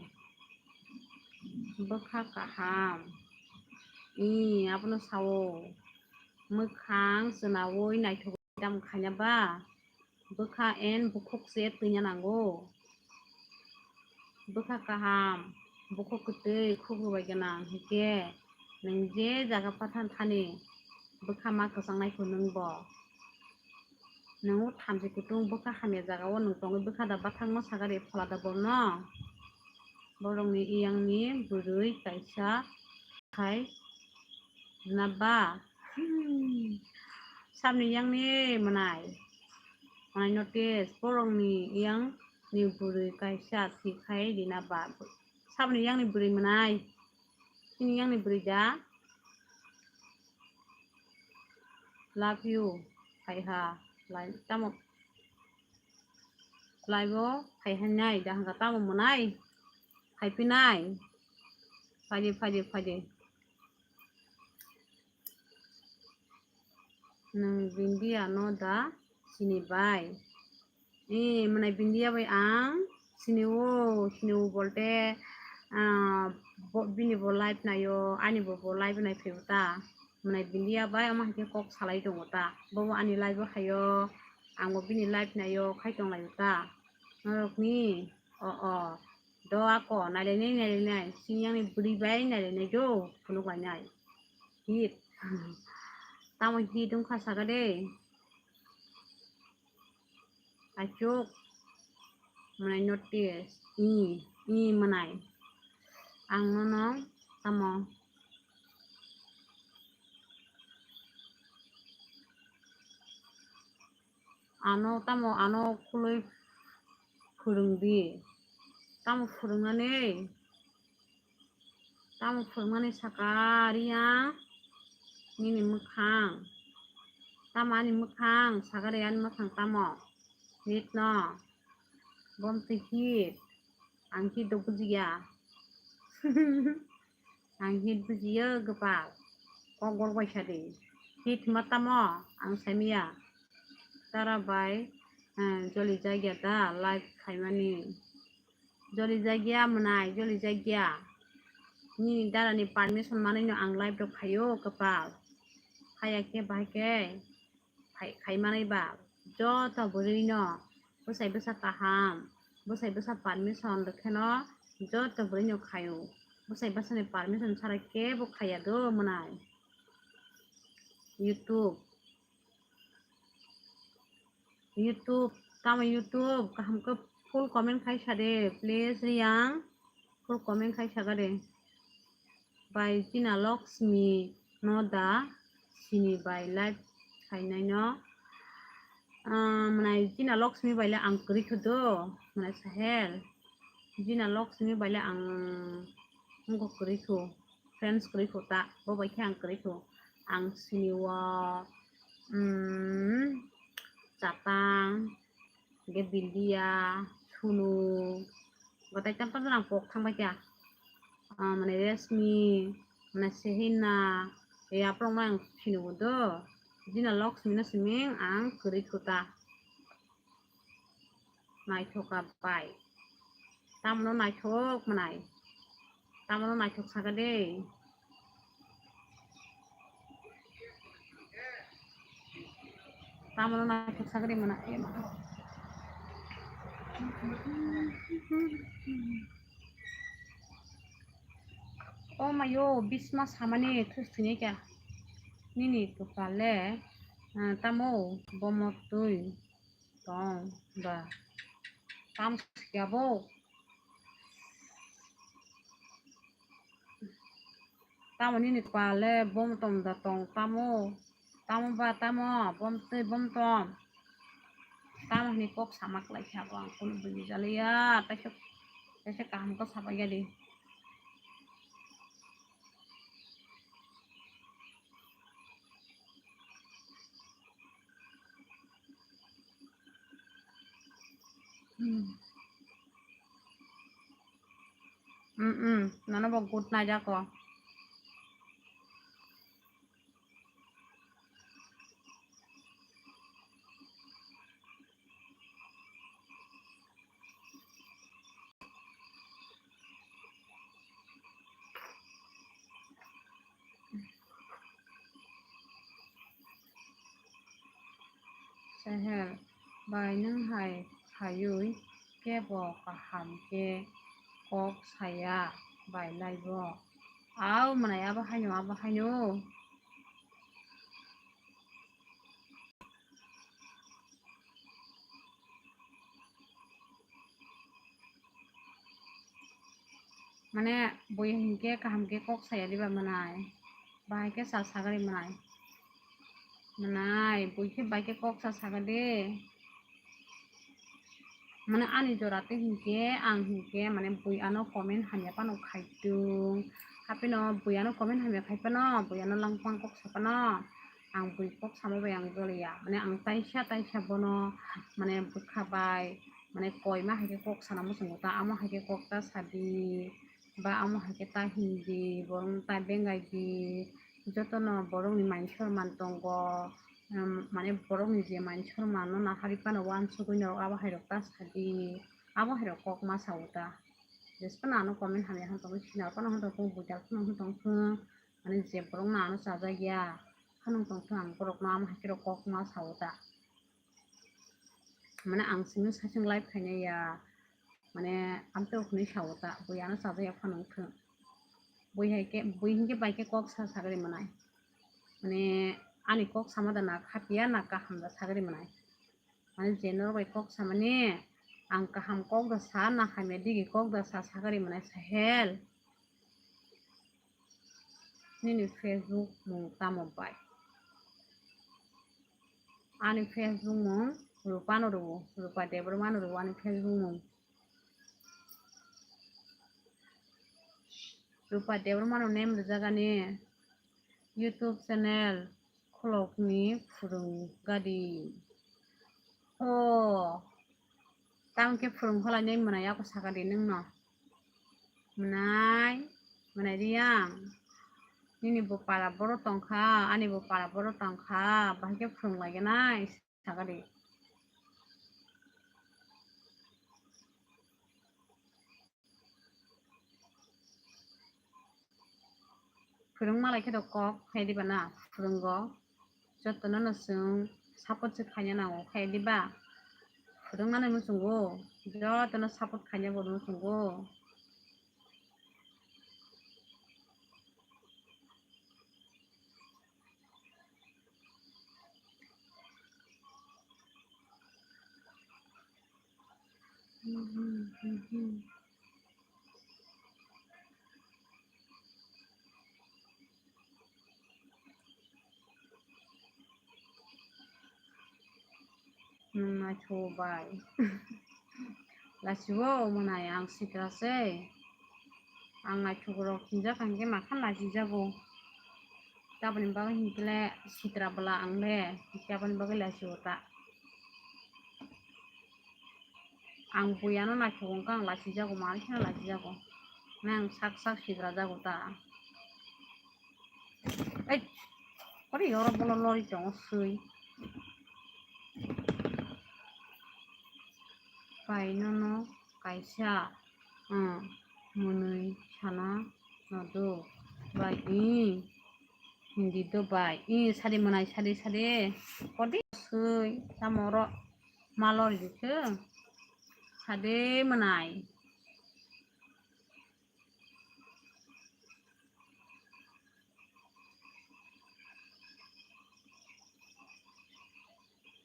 Bwkha kaham. Ih, abono sao. Mwkhang chwnaui naithok. Tam khaina ba? Bwkha en bukhuk se twina nango. Bwkha kaham, bukhuk kwtwi, khukru bai gwnang, hwnkhe nwng je jaga pathan thani bwkha ma kwchangnai kho nwng bo. Nwng o thamchi kutung bwkha hamya jaga o nwng tongwi bwkha da bathang no sagari phola da bono. Borokni iyangni bwrwi kaisa khai na ba? Hmm. Sabni yangni mwnai. Mwnai notice, borokni yangni bwrwi kaisa thwi khai rina ba? Sabni yangni bwrwi mwnai. Chini yangni bwrwi da? Love you. Hai ha. Lai tamo. Live o phai hai nai da hwnkha tamo mwnai? Phai phi nai? Phaidi, phaidi, phaidi. Nwng Bindia no da sini bai? Eh, mwnai Bindia bai ang sini o, sini o bolte, ah, bo, bini bo live naio, ani bo, bo live nai phai ta. Mwnai Bindia bai omo hai khe kok salai tongo ta. Bobo ani live o haio, ang bo bini live naio, khai tong lai ta. Norokni O, o. Do ako, nailainai, nailainai. Singyangni bwrwi bai nailainai do, phunuk lainai. Hit. Tamo hit wngkha saka de. Achuk. Mwnai notice. I, i mwnai. Ang nono tamo. Ano tamo ano khuloi phwrwngdi. Tamo phwrwngnani, tamo phwrwngnani saka Riya nini mwkhang. Tamo ani mwkhang, saka Riya ani mwkhang tamo. Hit no. Bomtwi hit. Ang hit do bujiya. Ang hit bujiya gopal. Kok gol bai sadi. Hit hima tamo ang saimiya. Tara bai, eh, joli jagya da live khaimani. Joli jagya mwnai, joli jagya. Nini dara ni permission manwi no ang live rok khaio gopal. Khaya khe bahai khe. Khai-, khaimanai ba joto bwrwino bwsai bwsa kaham, bwsai bwsa permission rwkheno joto bwrwino khaio. Bwsai bwsani permission sara kebo khaiya do mwnai. YouTube, YouTube, tamo YouTube kaham khe full comment khai sade, please Riyang. Full comment khai saka de. Bai Jina Lakshmi no da sini bai live khainai no. Ah, mwnai Jina Lakshmi bai le ang kwrwi kho do, mwnai Sahel. Jina Lakshmi bai le ang wngkha kwrwi kho, friends kwrwi kho ta, bo bai khe ang kwrwi kho. Ang sini o, mm, Chatang, hingke Bindia, Sunu, gwatai tam tam jora ang kok thang bai kha. Ah, mane Resmi, mane Sehina, e aphuru ang sini bo do. Jina Lakshmi no simi ang kwrwi kho ta. Naithok a bai. Tamno naithok mwnai. Tamno naithok saka de. Tamno naithok saka de mwnai. O mayo, bisma samani thus thini kya. Nini kwpal le, ah, tamo bomo twi. Tong ba. Tam sikya bo. Tamo nini kwpal le bom tong da tong tamo. Tamo ba tamo bom twi bom tong. Tamo hini kok sama klai kha bo ang kunu bini jaliya. Taisa, taisa kaham kok saba ya di. Hmm. Hmm, hmm. Nono bo good night ako. Sahel bai nwng hai khaiwi kebo kaham khe kok saya bai laibo. Au mwnai abo haino, abo haino. Mane bui hinkhe kaham khe kok saya diba mwnai? Bahai khe sa sagari mwnai. Mwnai, bui khe bai khe kok sa sagadi. Mane ani jora tei hinkhe, ang hinkhe, mane bui ano comment hamya phano khaitung. Hapheno bui ano comment hamya khai phano, bui ano langpang kok sa phano. Ang bui kok samo bai ang joliya. Mane ang taisa taisa bono, mane bwkha bai, mane koima hai khe kok sana muchungo ta, amo hai khe kok ta sadi, ba amo hai khe ta hindi, borokno ta bengai di. Jotono borokni man sorman tongo, um, mane borokni je man sorman no nahari phano uansugui norok abo hai rok ta sadi, abo hai rok kok ma sao ta. Jesphano ano comment hamya hwn tongo, sinal phano hwn tongthung, buidal phano hwn tongthung, mane je borokno ano chajakya phano tongthung, ang borokno amo hai khe rok kok ma sao ta. Mane ang simi saichung live khainai ya. Mane, amtwk hwnwi sao ta, bui ano chajakya phano wngthwng. Bui hai khe, bui hinkhe bai khe kok sa sagri mwnai. Mane, ani kok sama da na khapiya na kaham da sagri mwnai. Mane, je norok bai kok samani, ang kaham kok da sa, na hamya digi kok da sa sagri mwnai, Sahel. Nini Facebook mung tamo bai? Ani Facebook mung Rupa no rwo, Rupa Debbarma no rwo ani Facebook mung. Rupa Debbarma no name rijak ani YouTube channel khulokni phwrwng gadi. O, tamo khe phwrwng kholai nai mwnai ako saka di nwng no. Mwnai, mwnai riyang. Nini bo para boro tongkha, ani bo para boro tongkha, bahai khe phwrwng lai nai saka di. Phwrwng malai khe do kok khai diba na, phwrwngo. Jotono no chwng support se khaina nango khai diba. Phwrwng nani muchungo, jotono support khaina bo muchungo. Nwng naithogo bai. Lachio mwnai ang sitra se. Ang naithogo rok hinjak hinkhe makhan lachijago. Taboni bagwi hinkhe le sitra bwla ang le, hinkhe aboni bagwi lachio ta. Ang buya no naithogo wngkha, ang lachijago, mani kheno lachijago. Nang sak sak sigra jago ta. Ei, ori oro bono lori tongo swi. Pai nono kaisa, ah, mwnwi sana nodo bai, i, hindi do bai, i, sadi mwnai, sadi, sadi, kodi swi, tamo oro ma lori dikhe, sadi mwnai.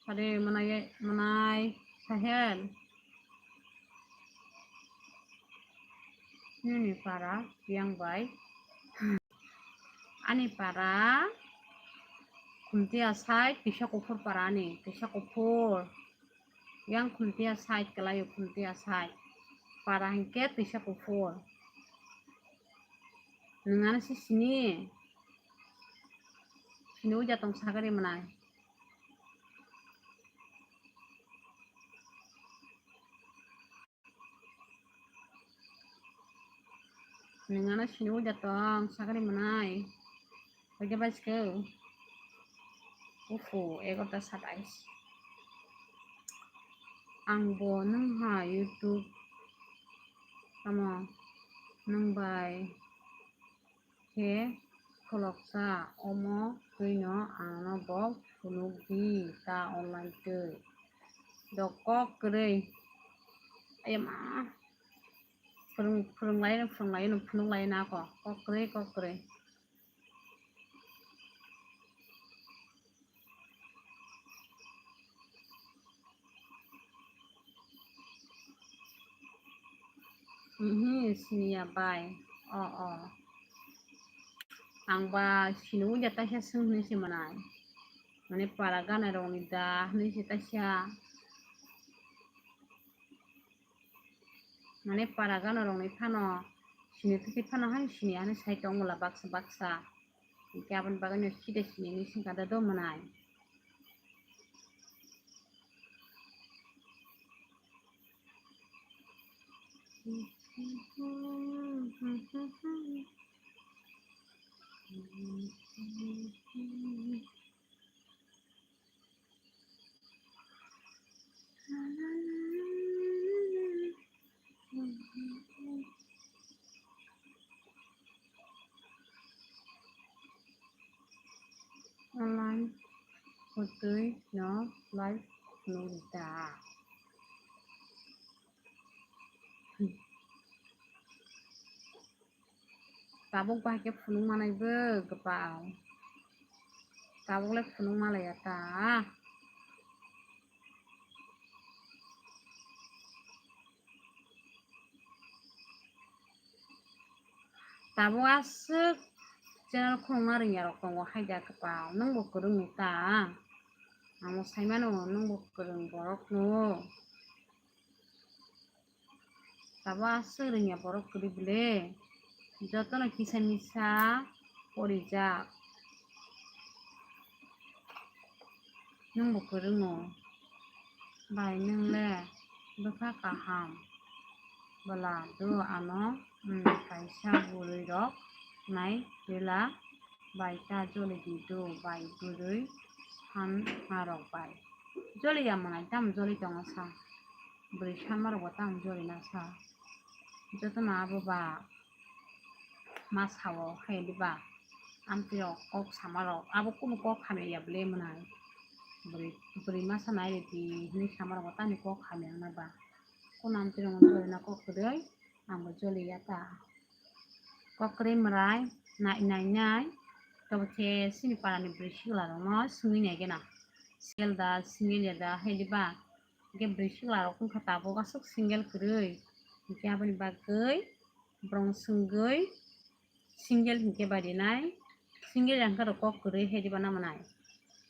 Sadi mwnai, mwnai, Sahel. Nini para yang bai. Ani para Khumtia side, Tisa Kuphur para ani, Tisa Kuphur. Yang Khumtia side kalaio, Khumtia side. Para hinkhe Tisa Kuphur. Nwng ano se sini. Sini uja tong sagari mwnai. Nwng ano sini uja tong sagari mwnai. Hoide bai se khe. Ufu, egarota satais. Ang bo nwng ha YouTube tamo nwng bai khe khuloksa omo twino ano bo phunuk di ta online twi. Do kok kwrwi. Ayama. Phwrwng, phwrwng lai no, phwrwng lai no, phunuk lai na ko. Kok kwrwi, kok kwrwi. Mhm, siniya bai. O, o. Ang ba sini uja taisa swng hwnwi se mwnai. Mane para gana rokni da hwnwi se taisa. Mane para gana rokni phano sini thwkhe phano hai sini ani sai tongo la baksa baksa. Hinkhe aboni bagwino sida sini ni singkha da do mwnai. Online hotoi no live nukda. Tabuk bahai khe phunuk manai bo kwpal. Tabuk le phunuk malaya ta. Tabuk aswk channel khulukna rwngya rok tongo haida kwpal. Nwng bo kwrwng ni ta. Amo sai mano nwng bo kwrwng borok no. Tabuk aswk rwngya borok kwrwi bwle. Jotono kisa misa porijak. Nwng bo kwrwngo. Bai nwng le bwkha kaham bwla do ano, um, kaisa bwrwi rok nai rwla. Bai ta joli di do bai bwrwi san ma rok bai. Joli ya mwnai tamo joli tongo sa. Bwrwi san ma rok bo tamo joli na sa. Jotono abo ba ma sao hai di ba. Amtwi rok kok sama rok abo kunu kok hamya ya bwle mwnai. Bwrwi, bwrwi masa nai rwdi hinwi sama rok bo tamni kok hamya wngna ba. Kunu amtwi rok joli na kok kwrwi. Ang bo joli ya ta. Kok kwrwi mwrai nai nai nai. Tobo khe chini para ni bwrwi sikla rok no swngwi nai gana. Single da, single ya da hai di ba. Hingke bwrwi sikla rok wngkha tabuk aswk single kwrwi. Hingke aboni bagwi borok swngwi single hingke bai rinai. Single ya hingke rok kok kwrwi hai di ba na mwnai.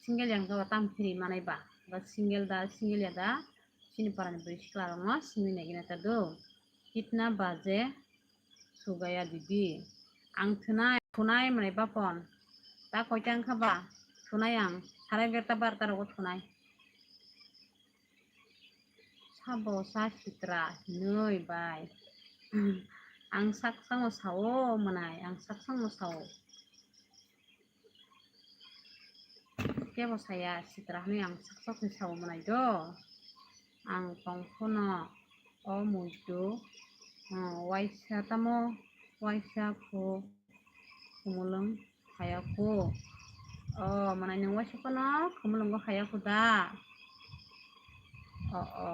Single ya hingke ba tam phiri manai ba. Ba single da, single ya da. Chini para ni bwrwi sikla rok no swngwi nai gana ta do. Kitna baje sugaya didi. Ang thwnai, thwnai mwnai bapon. Ta koita wngkha ba? Thwnai ang. Sarai garta barta rogo thwnai. Sabo sa sitra hinwi bai. Ang sak sango sao mwnai, ang sak sango sao. Kebo saya sitra hinwi ang sak sak ni sao mwnai do. Ang tong phano o muitu, o, waisa tamo, waisa kho khumulwng khaya kho. O, mwnai nwng waisa phano khumulwngo khaya kho da? O, o.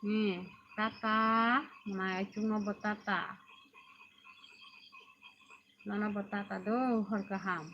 Ni, tata, mwnai aichukno bo tata. Nono bo tata do, hor kaham.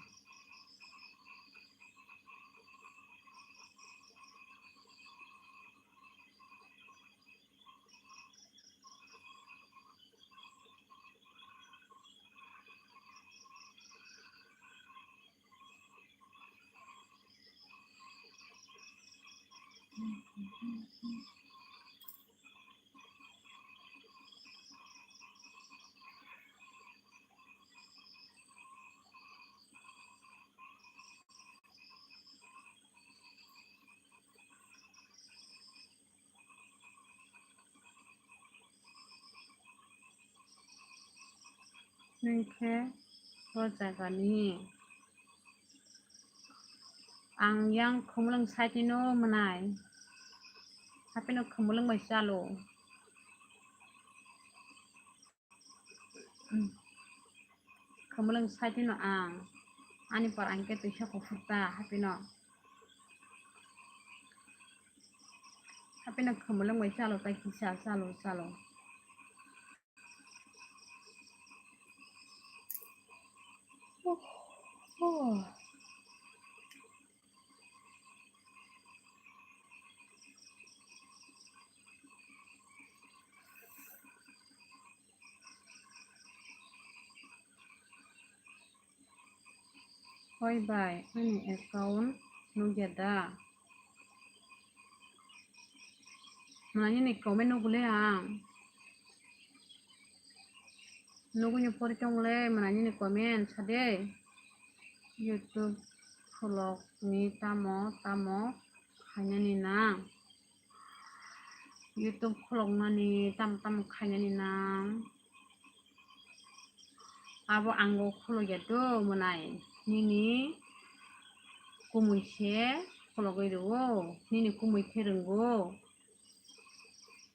Nwng khe o jagani ang yang khumulwng side ni no mwnai, hapheno khumulwng bai chalo. Khumulwng side no ang ani por ang khe twisa kuphur ta hapheno. Hapheno khumulwng bai chalo ta kisa chalo chalo. Oh, oh. Hoi bai, ani account nukya da? Mwnai nini comment nukle ang. Nugui ni pori tong le mwnai nini comment sade. YouTube khulok ni tamo tamo khainani nang. YouTube khuloknani tamo tamo khainani nang. Abo ang bo khulokya do mwnai. Nini kumui se khulogwi rwo. Nini kumui khe rwngo.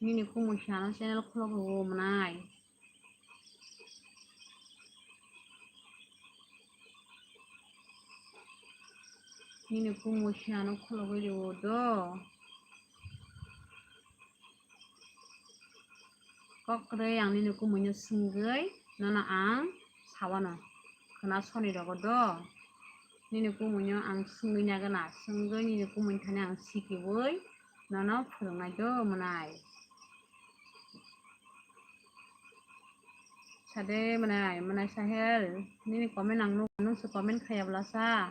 Nini kumui se ano channel khulok rwo mwnai. Nini kumui se ano khulogwi rwo do. Kok kwrwi ang nini kumui no swngwi nono ang sawano. Khwna soni rogo do. Nini kumui no ang swngwi nagana, swngwi nini kumui thani ang sikiwi nono phwrwngnai do mwnai. Sade mwnai, mwnai Sahel, nini comment ang nuk, nung se comment khaya bwla sa.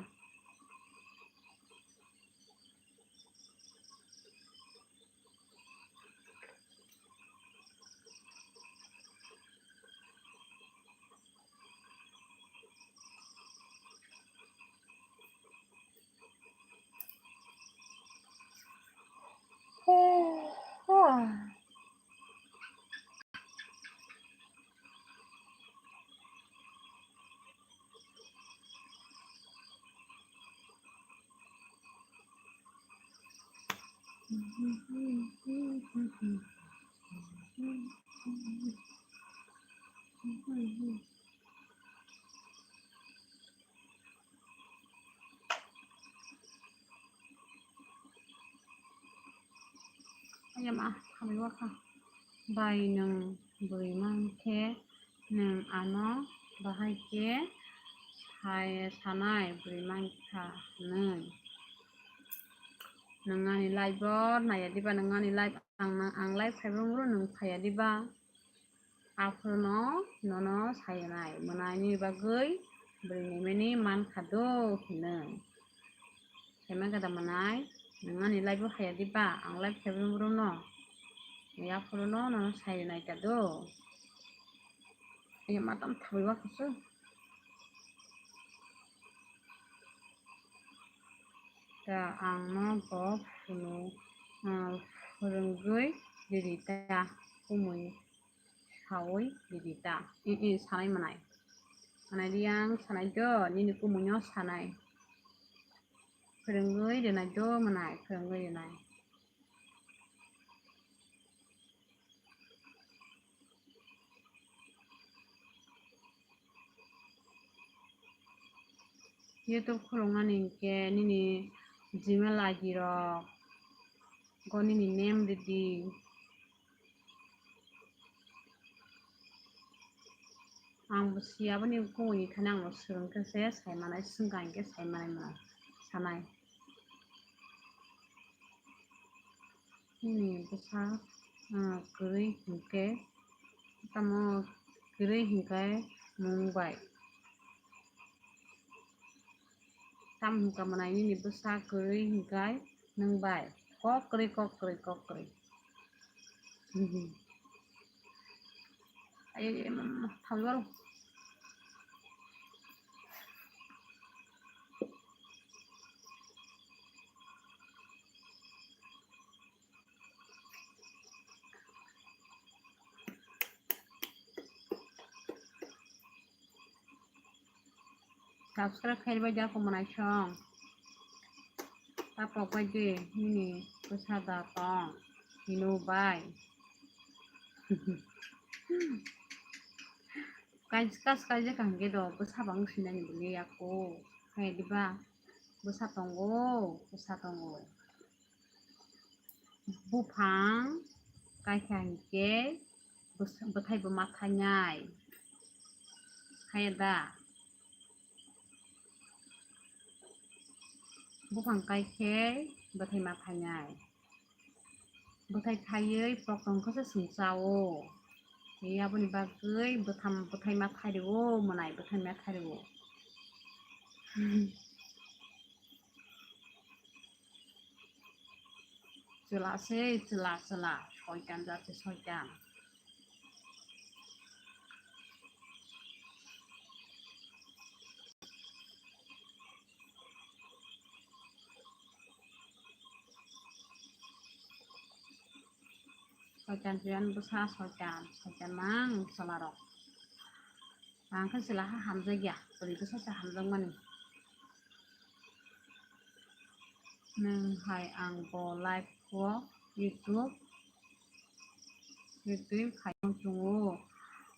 Ayam ah, khamwi wakha. Bai nwng bwrwi mankhe nwng ano bahai khe hai sanai bwrwi mankha hwnwi. Nwng ani live o naiya diba, nwng ani live ang, ang live phaibrwng rw nwng phaiya diba? Aphuru no nono sayanai, mwnaini bagwi bwrwi naimani mankha do hwnwi. Saimang khe da mwnai, nwng ani live o haya diba, ang live khe brum brum no. Aphuru no nono sayanai ta do. Ai ma tam thawi wa kusu. Ta ang no bo phunu, ah, phwrwngwi riri ta kumui. Sawi ridi ta. I, i, sanai mwnai. Mwnai riyang sanai do, nini kumui no sanai. Phwrwngwi rinai do mwnai, phwrwngwi rinai. YouTube khuluknani hinkhe nini Gmail I D rok, go nini name ridi. Ang bo si aboni kumui ni thani ang bo swrwng khe se sai manai, swngkha hinkhe sai manai mwnai sanai. Nini bwsa, ah, kwrwi hinkhe, tamo kwrwi hinkhe nwng bai. Tam hinkha mwnai nini bwsa kwrwi hinkhe nwng bai. Kok kwrwi, kok kwrwi, kok kwrwi. Ai, ai, ai, mama, thawi oro. Subscribe khairbai da kung mwnai song. Tapok bai de nini bwsa da tong hino bai. Kaisa kaisa kaisa kaham khe do bwsa bang sinani bwle yako. Khai diba? Bwsa tongo, bwsa tongo. Buphang kaikha hinkhe bwthai bo ma thainai. Haiya da? Buphang kaikhe bwthai ma thainai. Bwthai thaiwi pok tongkhe se chwng chao. Aboni bagwi bwtham, bwthai ma thai rwo, mwnai bwthai ma thai rwo. Chwla se chwla, chwla, soitan jat se soitan. Soitan, soitan bwsa soitan, soitan mang chwlarok. Ang khe chwla ha hamjakya, bwrwi bwsa se hamjakmani. Nwng hai ang bo live o YouTube, YouTube khai wng tongo.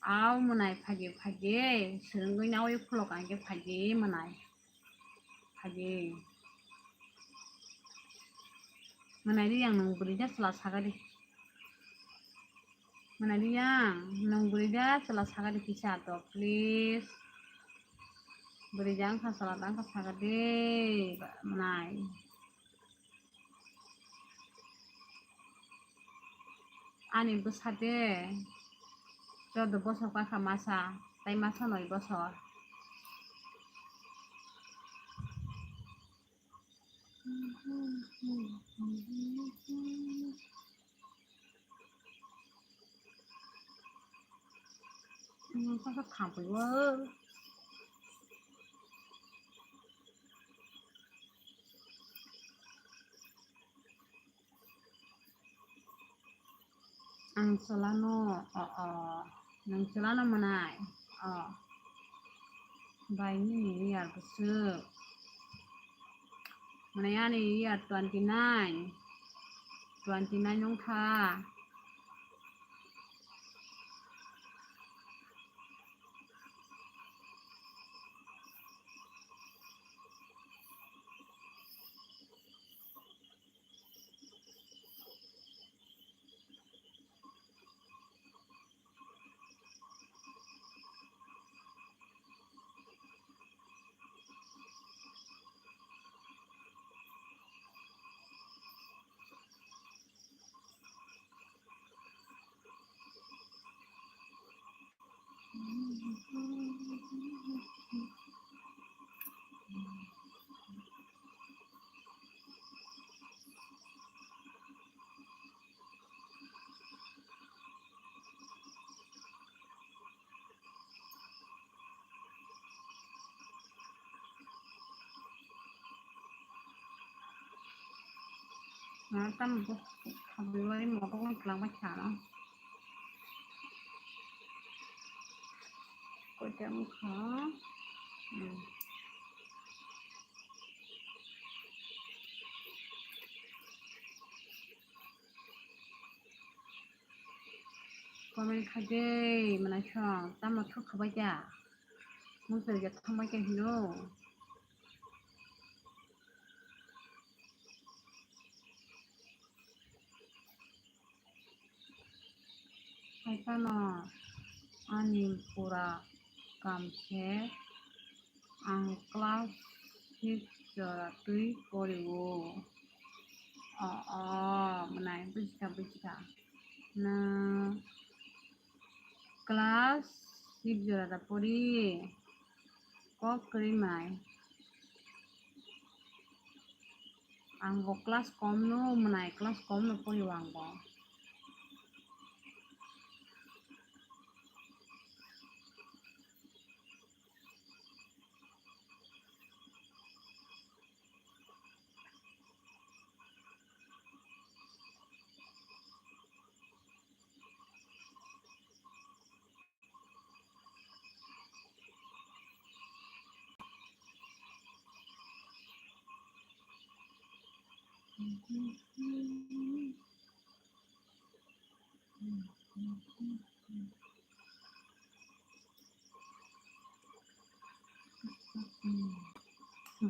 Au mwnai phagi phagi swrwngwi naui khulok ang khe phagi mwnai. Phagi. Mwnai ri ang nwng bwrwi da chwla saga di. Mwnai Riyang, nwng bwrwi da chwla sakadi kisa to, please. Bwrwi da wngkha chwla da wngkha sakadi, mwnai. Ani bwsa de chwdw bosor paikha masa, tai masa noi bosor. Ang chwlano, o, o, nwng chwlano mwnai, o, bai nini year bwswk? Mwnai ani year twenty nine, twenty nine wngkha. Tamo bo February mo bo wng twlang bai kha no. Koita wng kha? Hmm. Comment khaide mwnai song, tamo thok khabai kya? Mungsa ya thangbai kya hino? Hai phano ani pura kam khe ang class six jora twi porio. O, o, mwnai bujikha, bujikha. Nwng class six jora da pori? Kok kwrwi mai. Ang bo class kom no mwnai, class kom no pori o ang bo.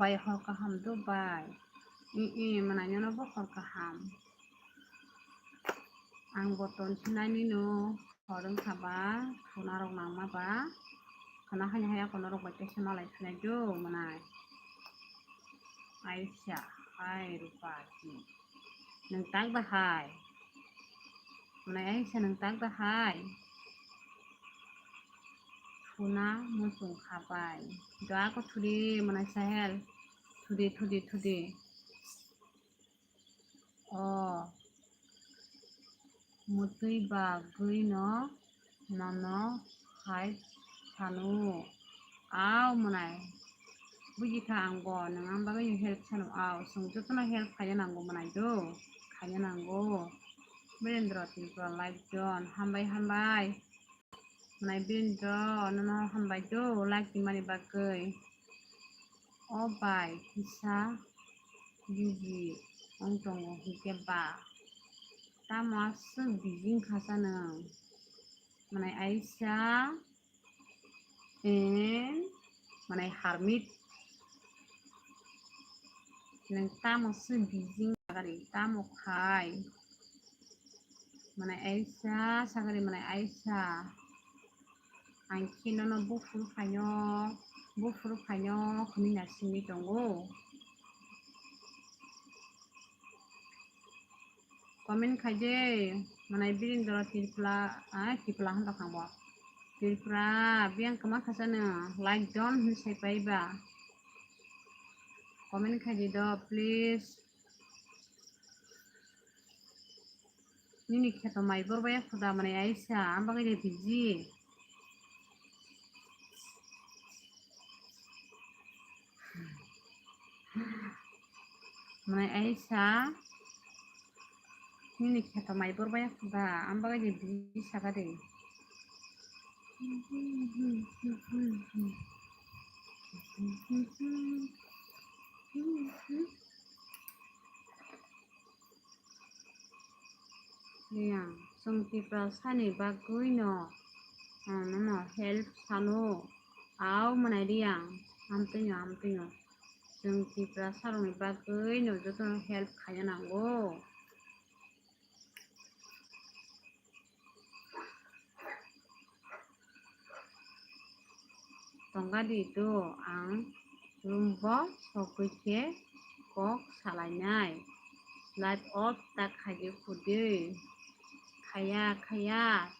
Bai, hor kaham do bai. I, i, mwnai nono bo hor kaham. Ang bo ton sinai nino. Hor wngkha ba, khwnarok nangma ba, khwna haino haya khwna rok bai teisa malai phinai do mwnai. Aisa, hai Rupa ji. Nwng tak da hai? Mwnai Aisa, nwng tak da hai? Khwna muchung kha bai. Do ako thudi mwnai Sahel. Thudi, thudi, thudi. O, mwtwi bagwi no nono hai sanu. Au mwnai. Bujikha ang bo, nwng ang bagwi help sanu. Au, chwng jotono help khaina nango mwnai do. Khaina nango. Birendra Tripura live zone. Hambai, hambai. Nai Birendra, nono hambai do, like rimani bagwi. O bai, kisa busy wng tongo hinkhe ba? Tamo aswk busy wngkha sa nwng? Mwnai Aisa and mwnai Harmit. Nwng tamo swi busy wngkha gari, tamo khai? Mwnai Aisha, sakari mwnai Aisha. Ang khe nono buphuru phaino, buphuru phaino hwnwi na simi tongo. Comment khai de, mwnai Birindra Tripura, ah, Tripura hwn tong kha bo. Tripura, biyang kwma khasano, like don hwnwi sai pai ba. Comment khai di do, please. Nini kheto mai bor baya khuda mwnai Aisha, ang bagwi de busy. Mwnai Aisha, nini kheto mai bor baya khuda, ang bagwi de busy saka de. Riyang, chwng Tiprasani bagwino, ah, nono help sano. Au mwnai Riyang, amtwino, amtwino. Chwng Tiprasarokni bagwino jotono help khaina nango. Tongkha di do, ang room bo sogwi khe kok salainai. Light off ta khaidi khudi. Khaya, khaya.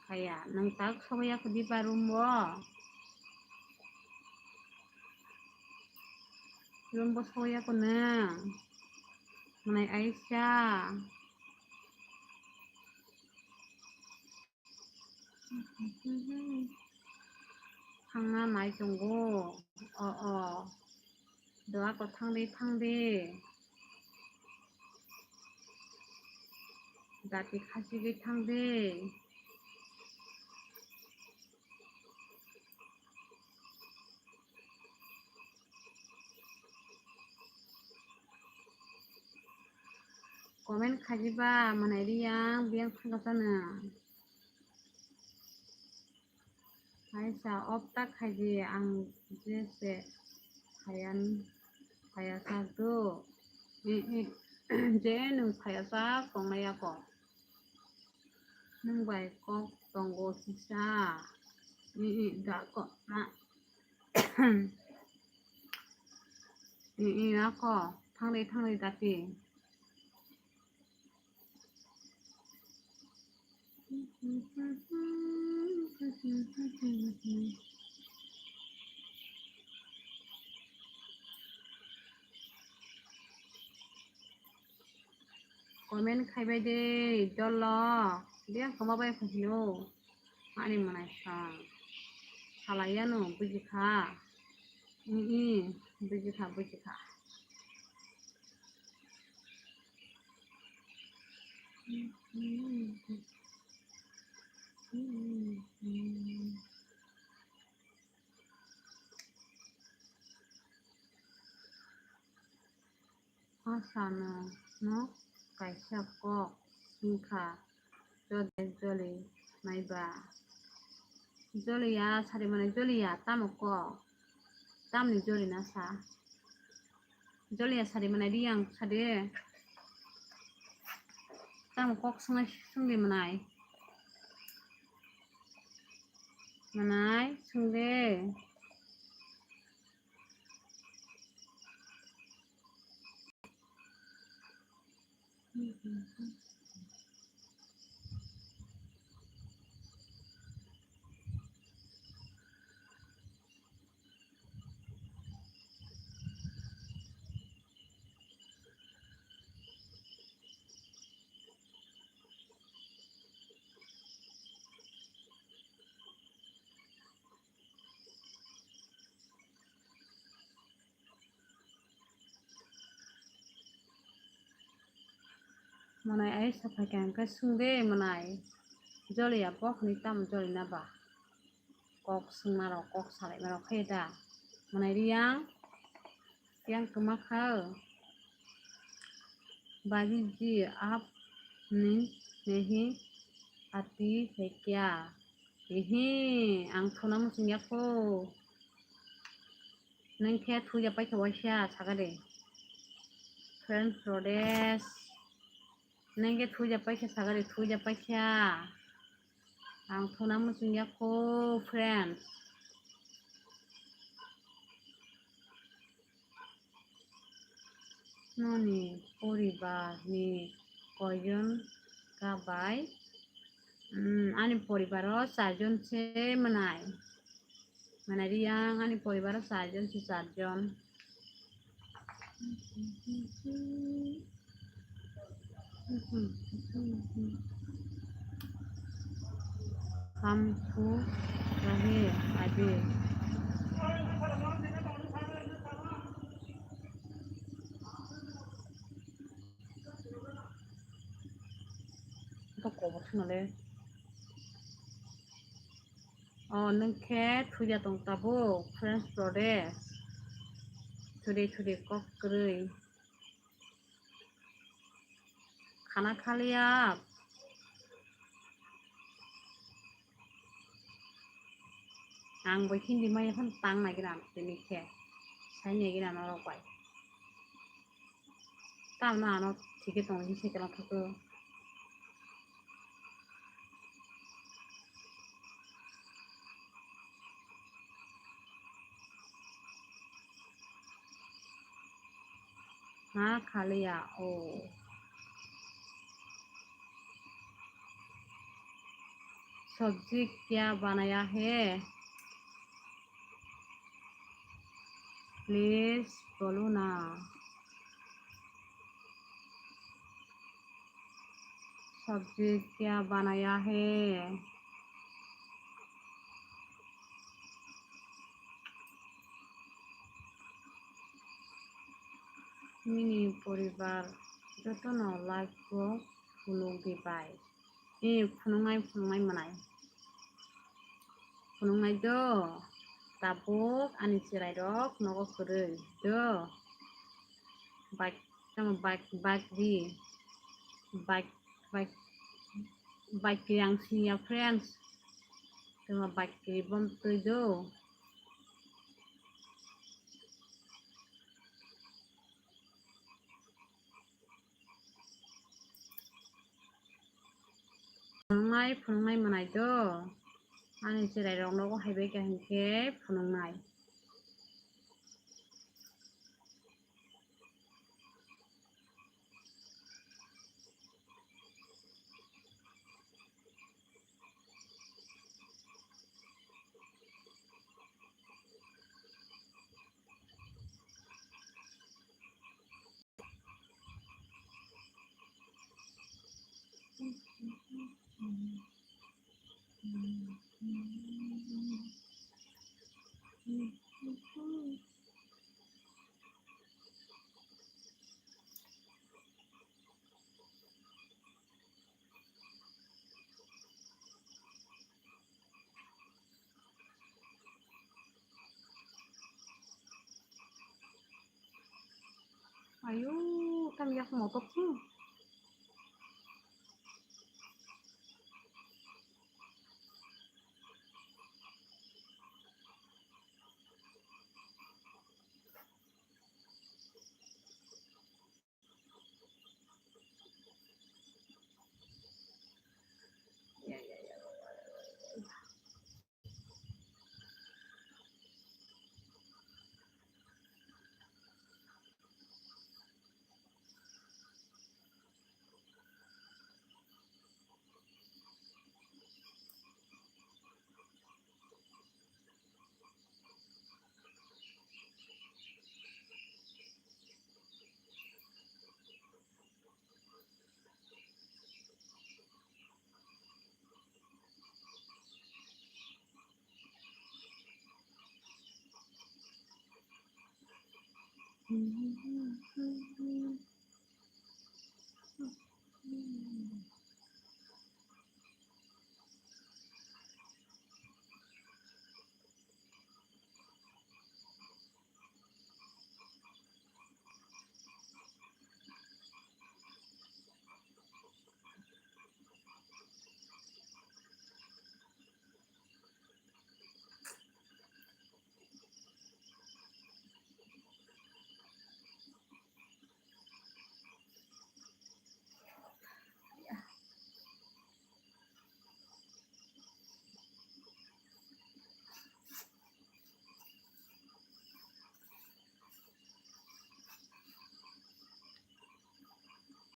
Khaya, nwng tak sogwi ya khudi ba room bo. Room bo sogwi ya khunang. Mwnai Aisha. Thangna nai tongo. O, o. Doa ko thangdi, thangdi. Jati khasi bi thangdi. Comment khajiba mwnai Riyang, biyang thangkasano. Aisha, off ta khaidi, ang jese phayan, phayasa do. I, i, je nwng phayasa tongnai ako. Nwng bai kok tongo kisa. I, i, da ko, na. I, i, ako, thangdi, thangdi, dati. Comment khaibai de, dolo. Biyang kwma bai khaisino. Ani mwnai sa. Salai yano, bujikha. I, i, bujikha, bujikha. Asano no kaisa kok swngkha, jole jole naiba. Joliya, sari mane joliya, tamo kok? Tamni jolina sa? Joliya sari mane Riyang sade. Tamo kok swngnai swngdi mwnai. Mwnai swngdi. Mwnai ai saphai khe ang khe swngde mwnai, joliya bo hwnwi tamo jolina ba? Kok swngmarok, kok salaima rok khe da. Mwnai Riyang, yang kwma kha. Baji ji, aap ne nahi aati hai kya? Hihi, ang thuna muchung ya kho. Nwng khe thuya paikha waisa sakha de. Friends Rodes. Nengke thuja paikha sagari, thuja paikha. Ang thuna muchung yakho, friends. Noni poribar ni koijon ka bai? Hmm, ani poribar o charjon se mwnai. Mwnai riyang ani poribar o charjon se charjon. Hamkhu rahe adi. Ito kobor swnale. O, nwng khe thuya tong tabuk, friends, brother. Thudi thudi kok kwrwi. Khana khaliya. Ang bo Hindi maya phano tang naigira tini khe. Sai naigira norok bai. Tamno ano thike tongo, hini se kwlwng thangkhe. Ha khaliya o. Sabji kya banaya hai? Please bolo na. Sabji kya banaya hai? Nini poribar jotono like o phunuk di bai. Ee, phunuknai, phunuknai mwnai. Phunuknai do. Tabuk ani chwrairok nogo kwrwi do. Bike, tamo bike, bike di. Bike, bike, bike yang singya, friends. Tamo bike bom twi do. Phunuknai, phunuknai mwnai do. Ani chwrairok nogo hai bai kha hinkhe phunuknai. Ayo, tam yak motok tu.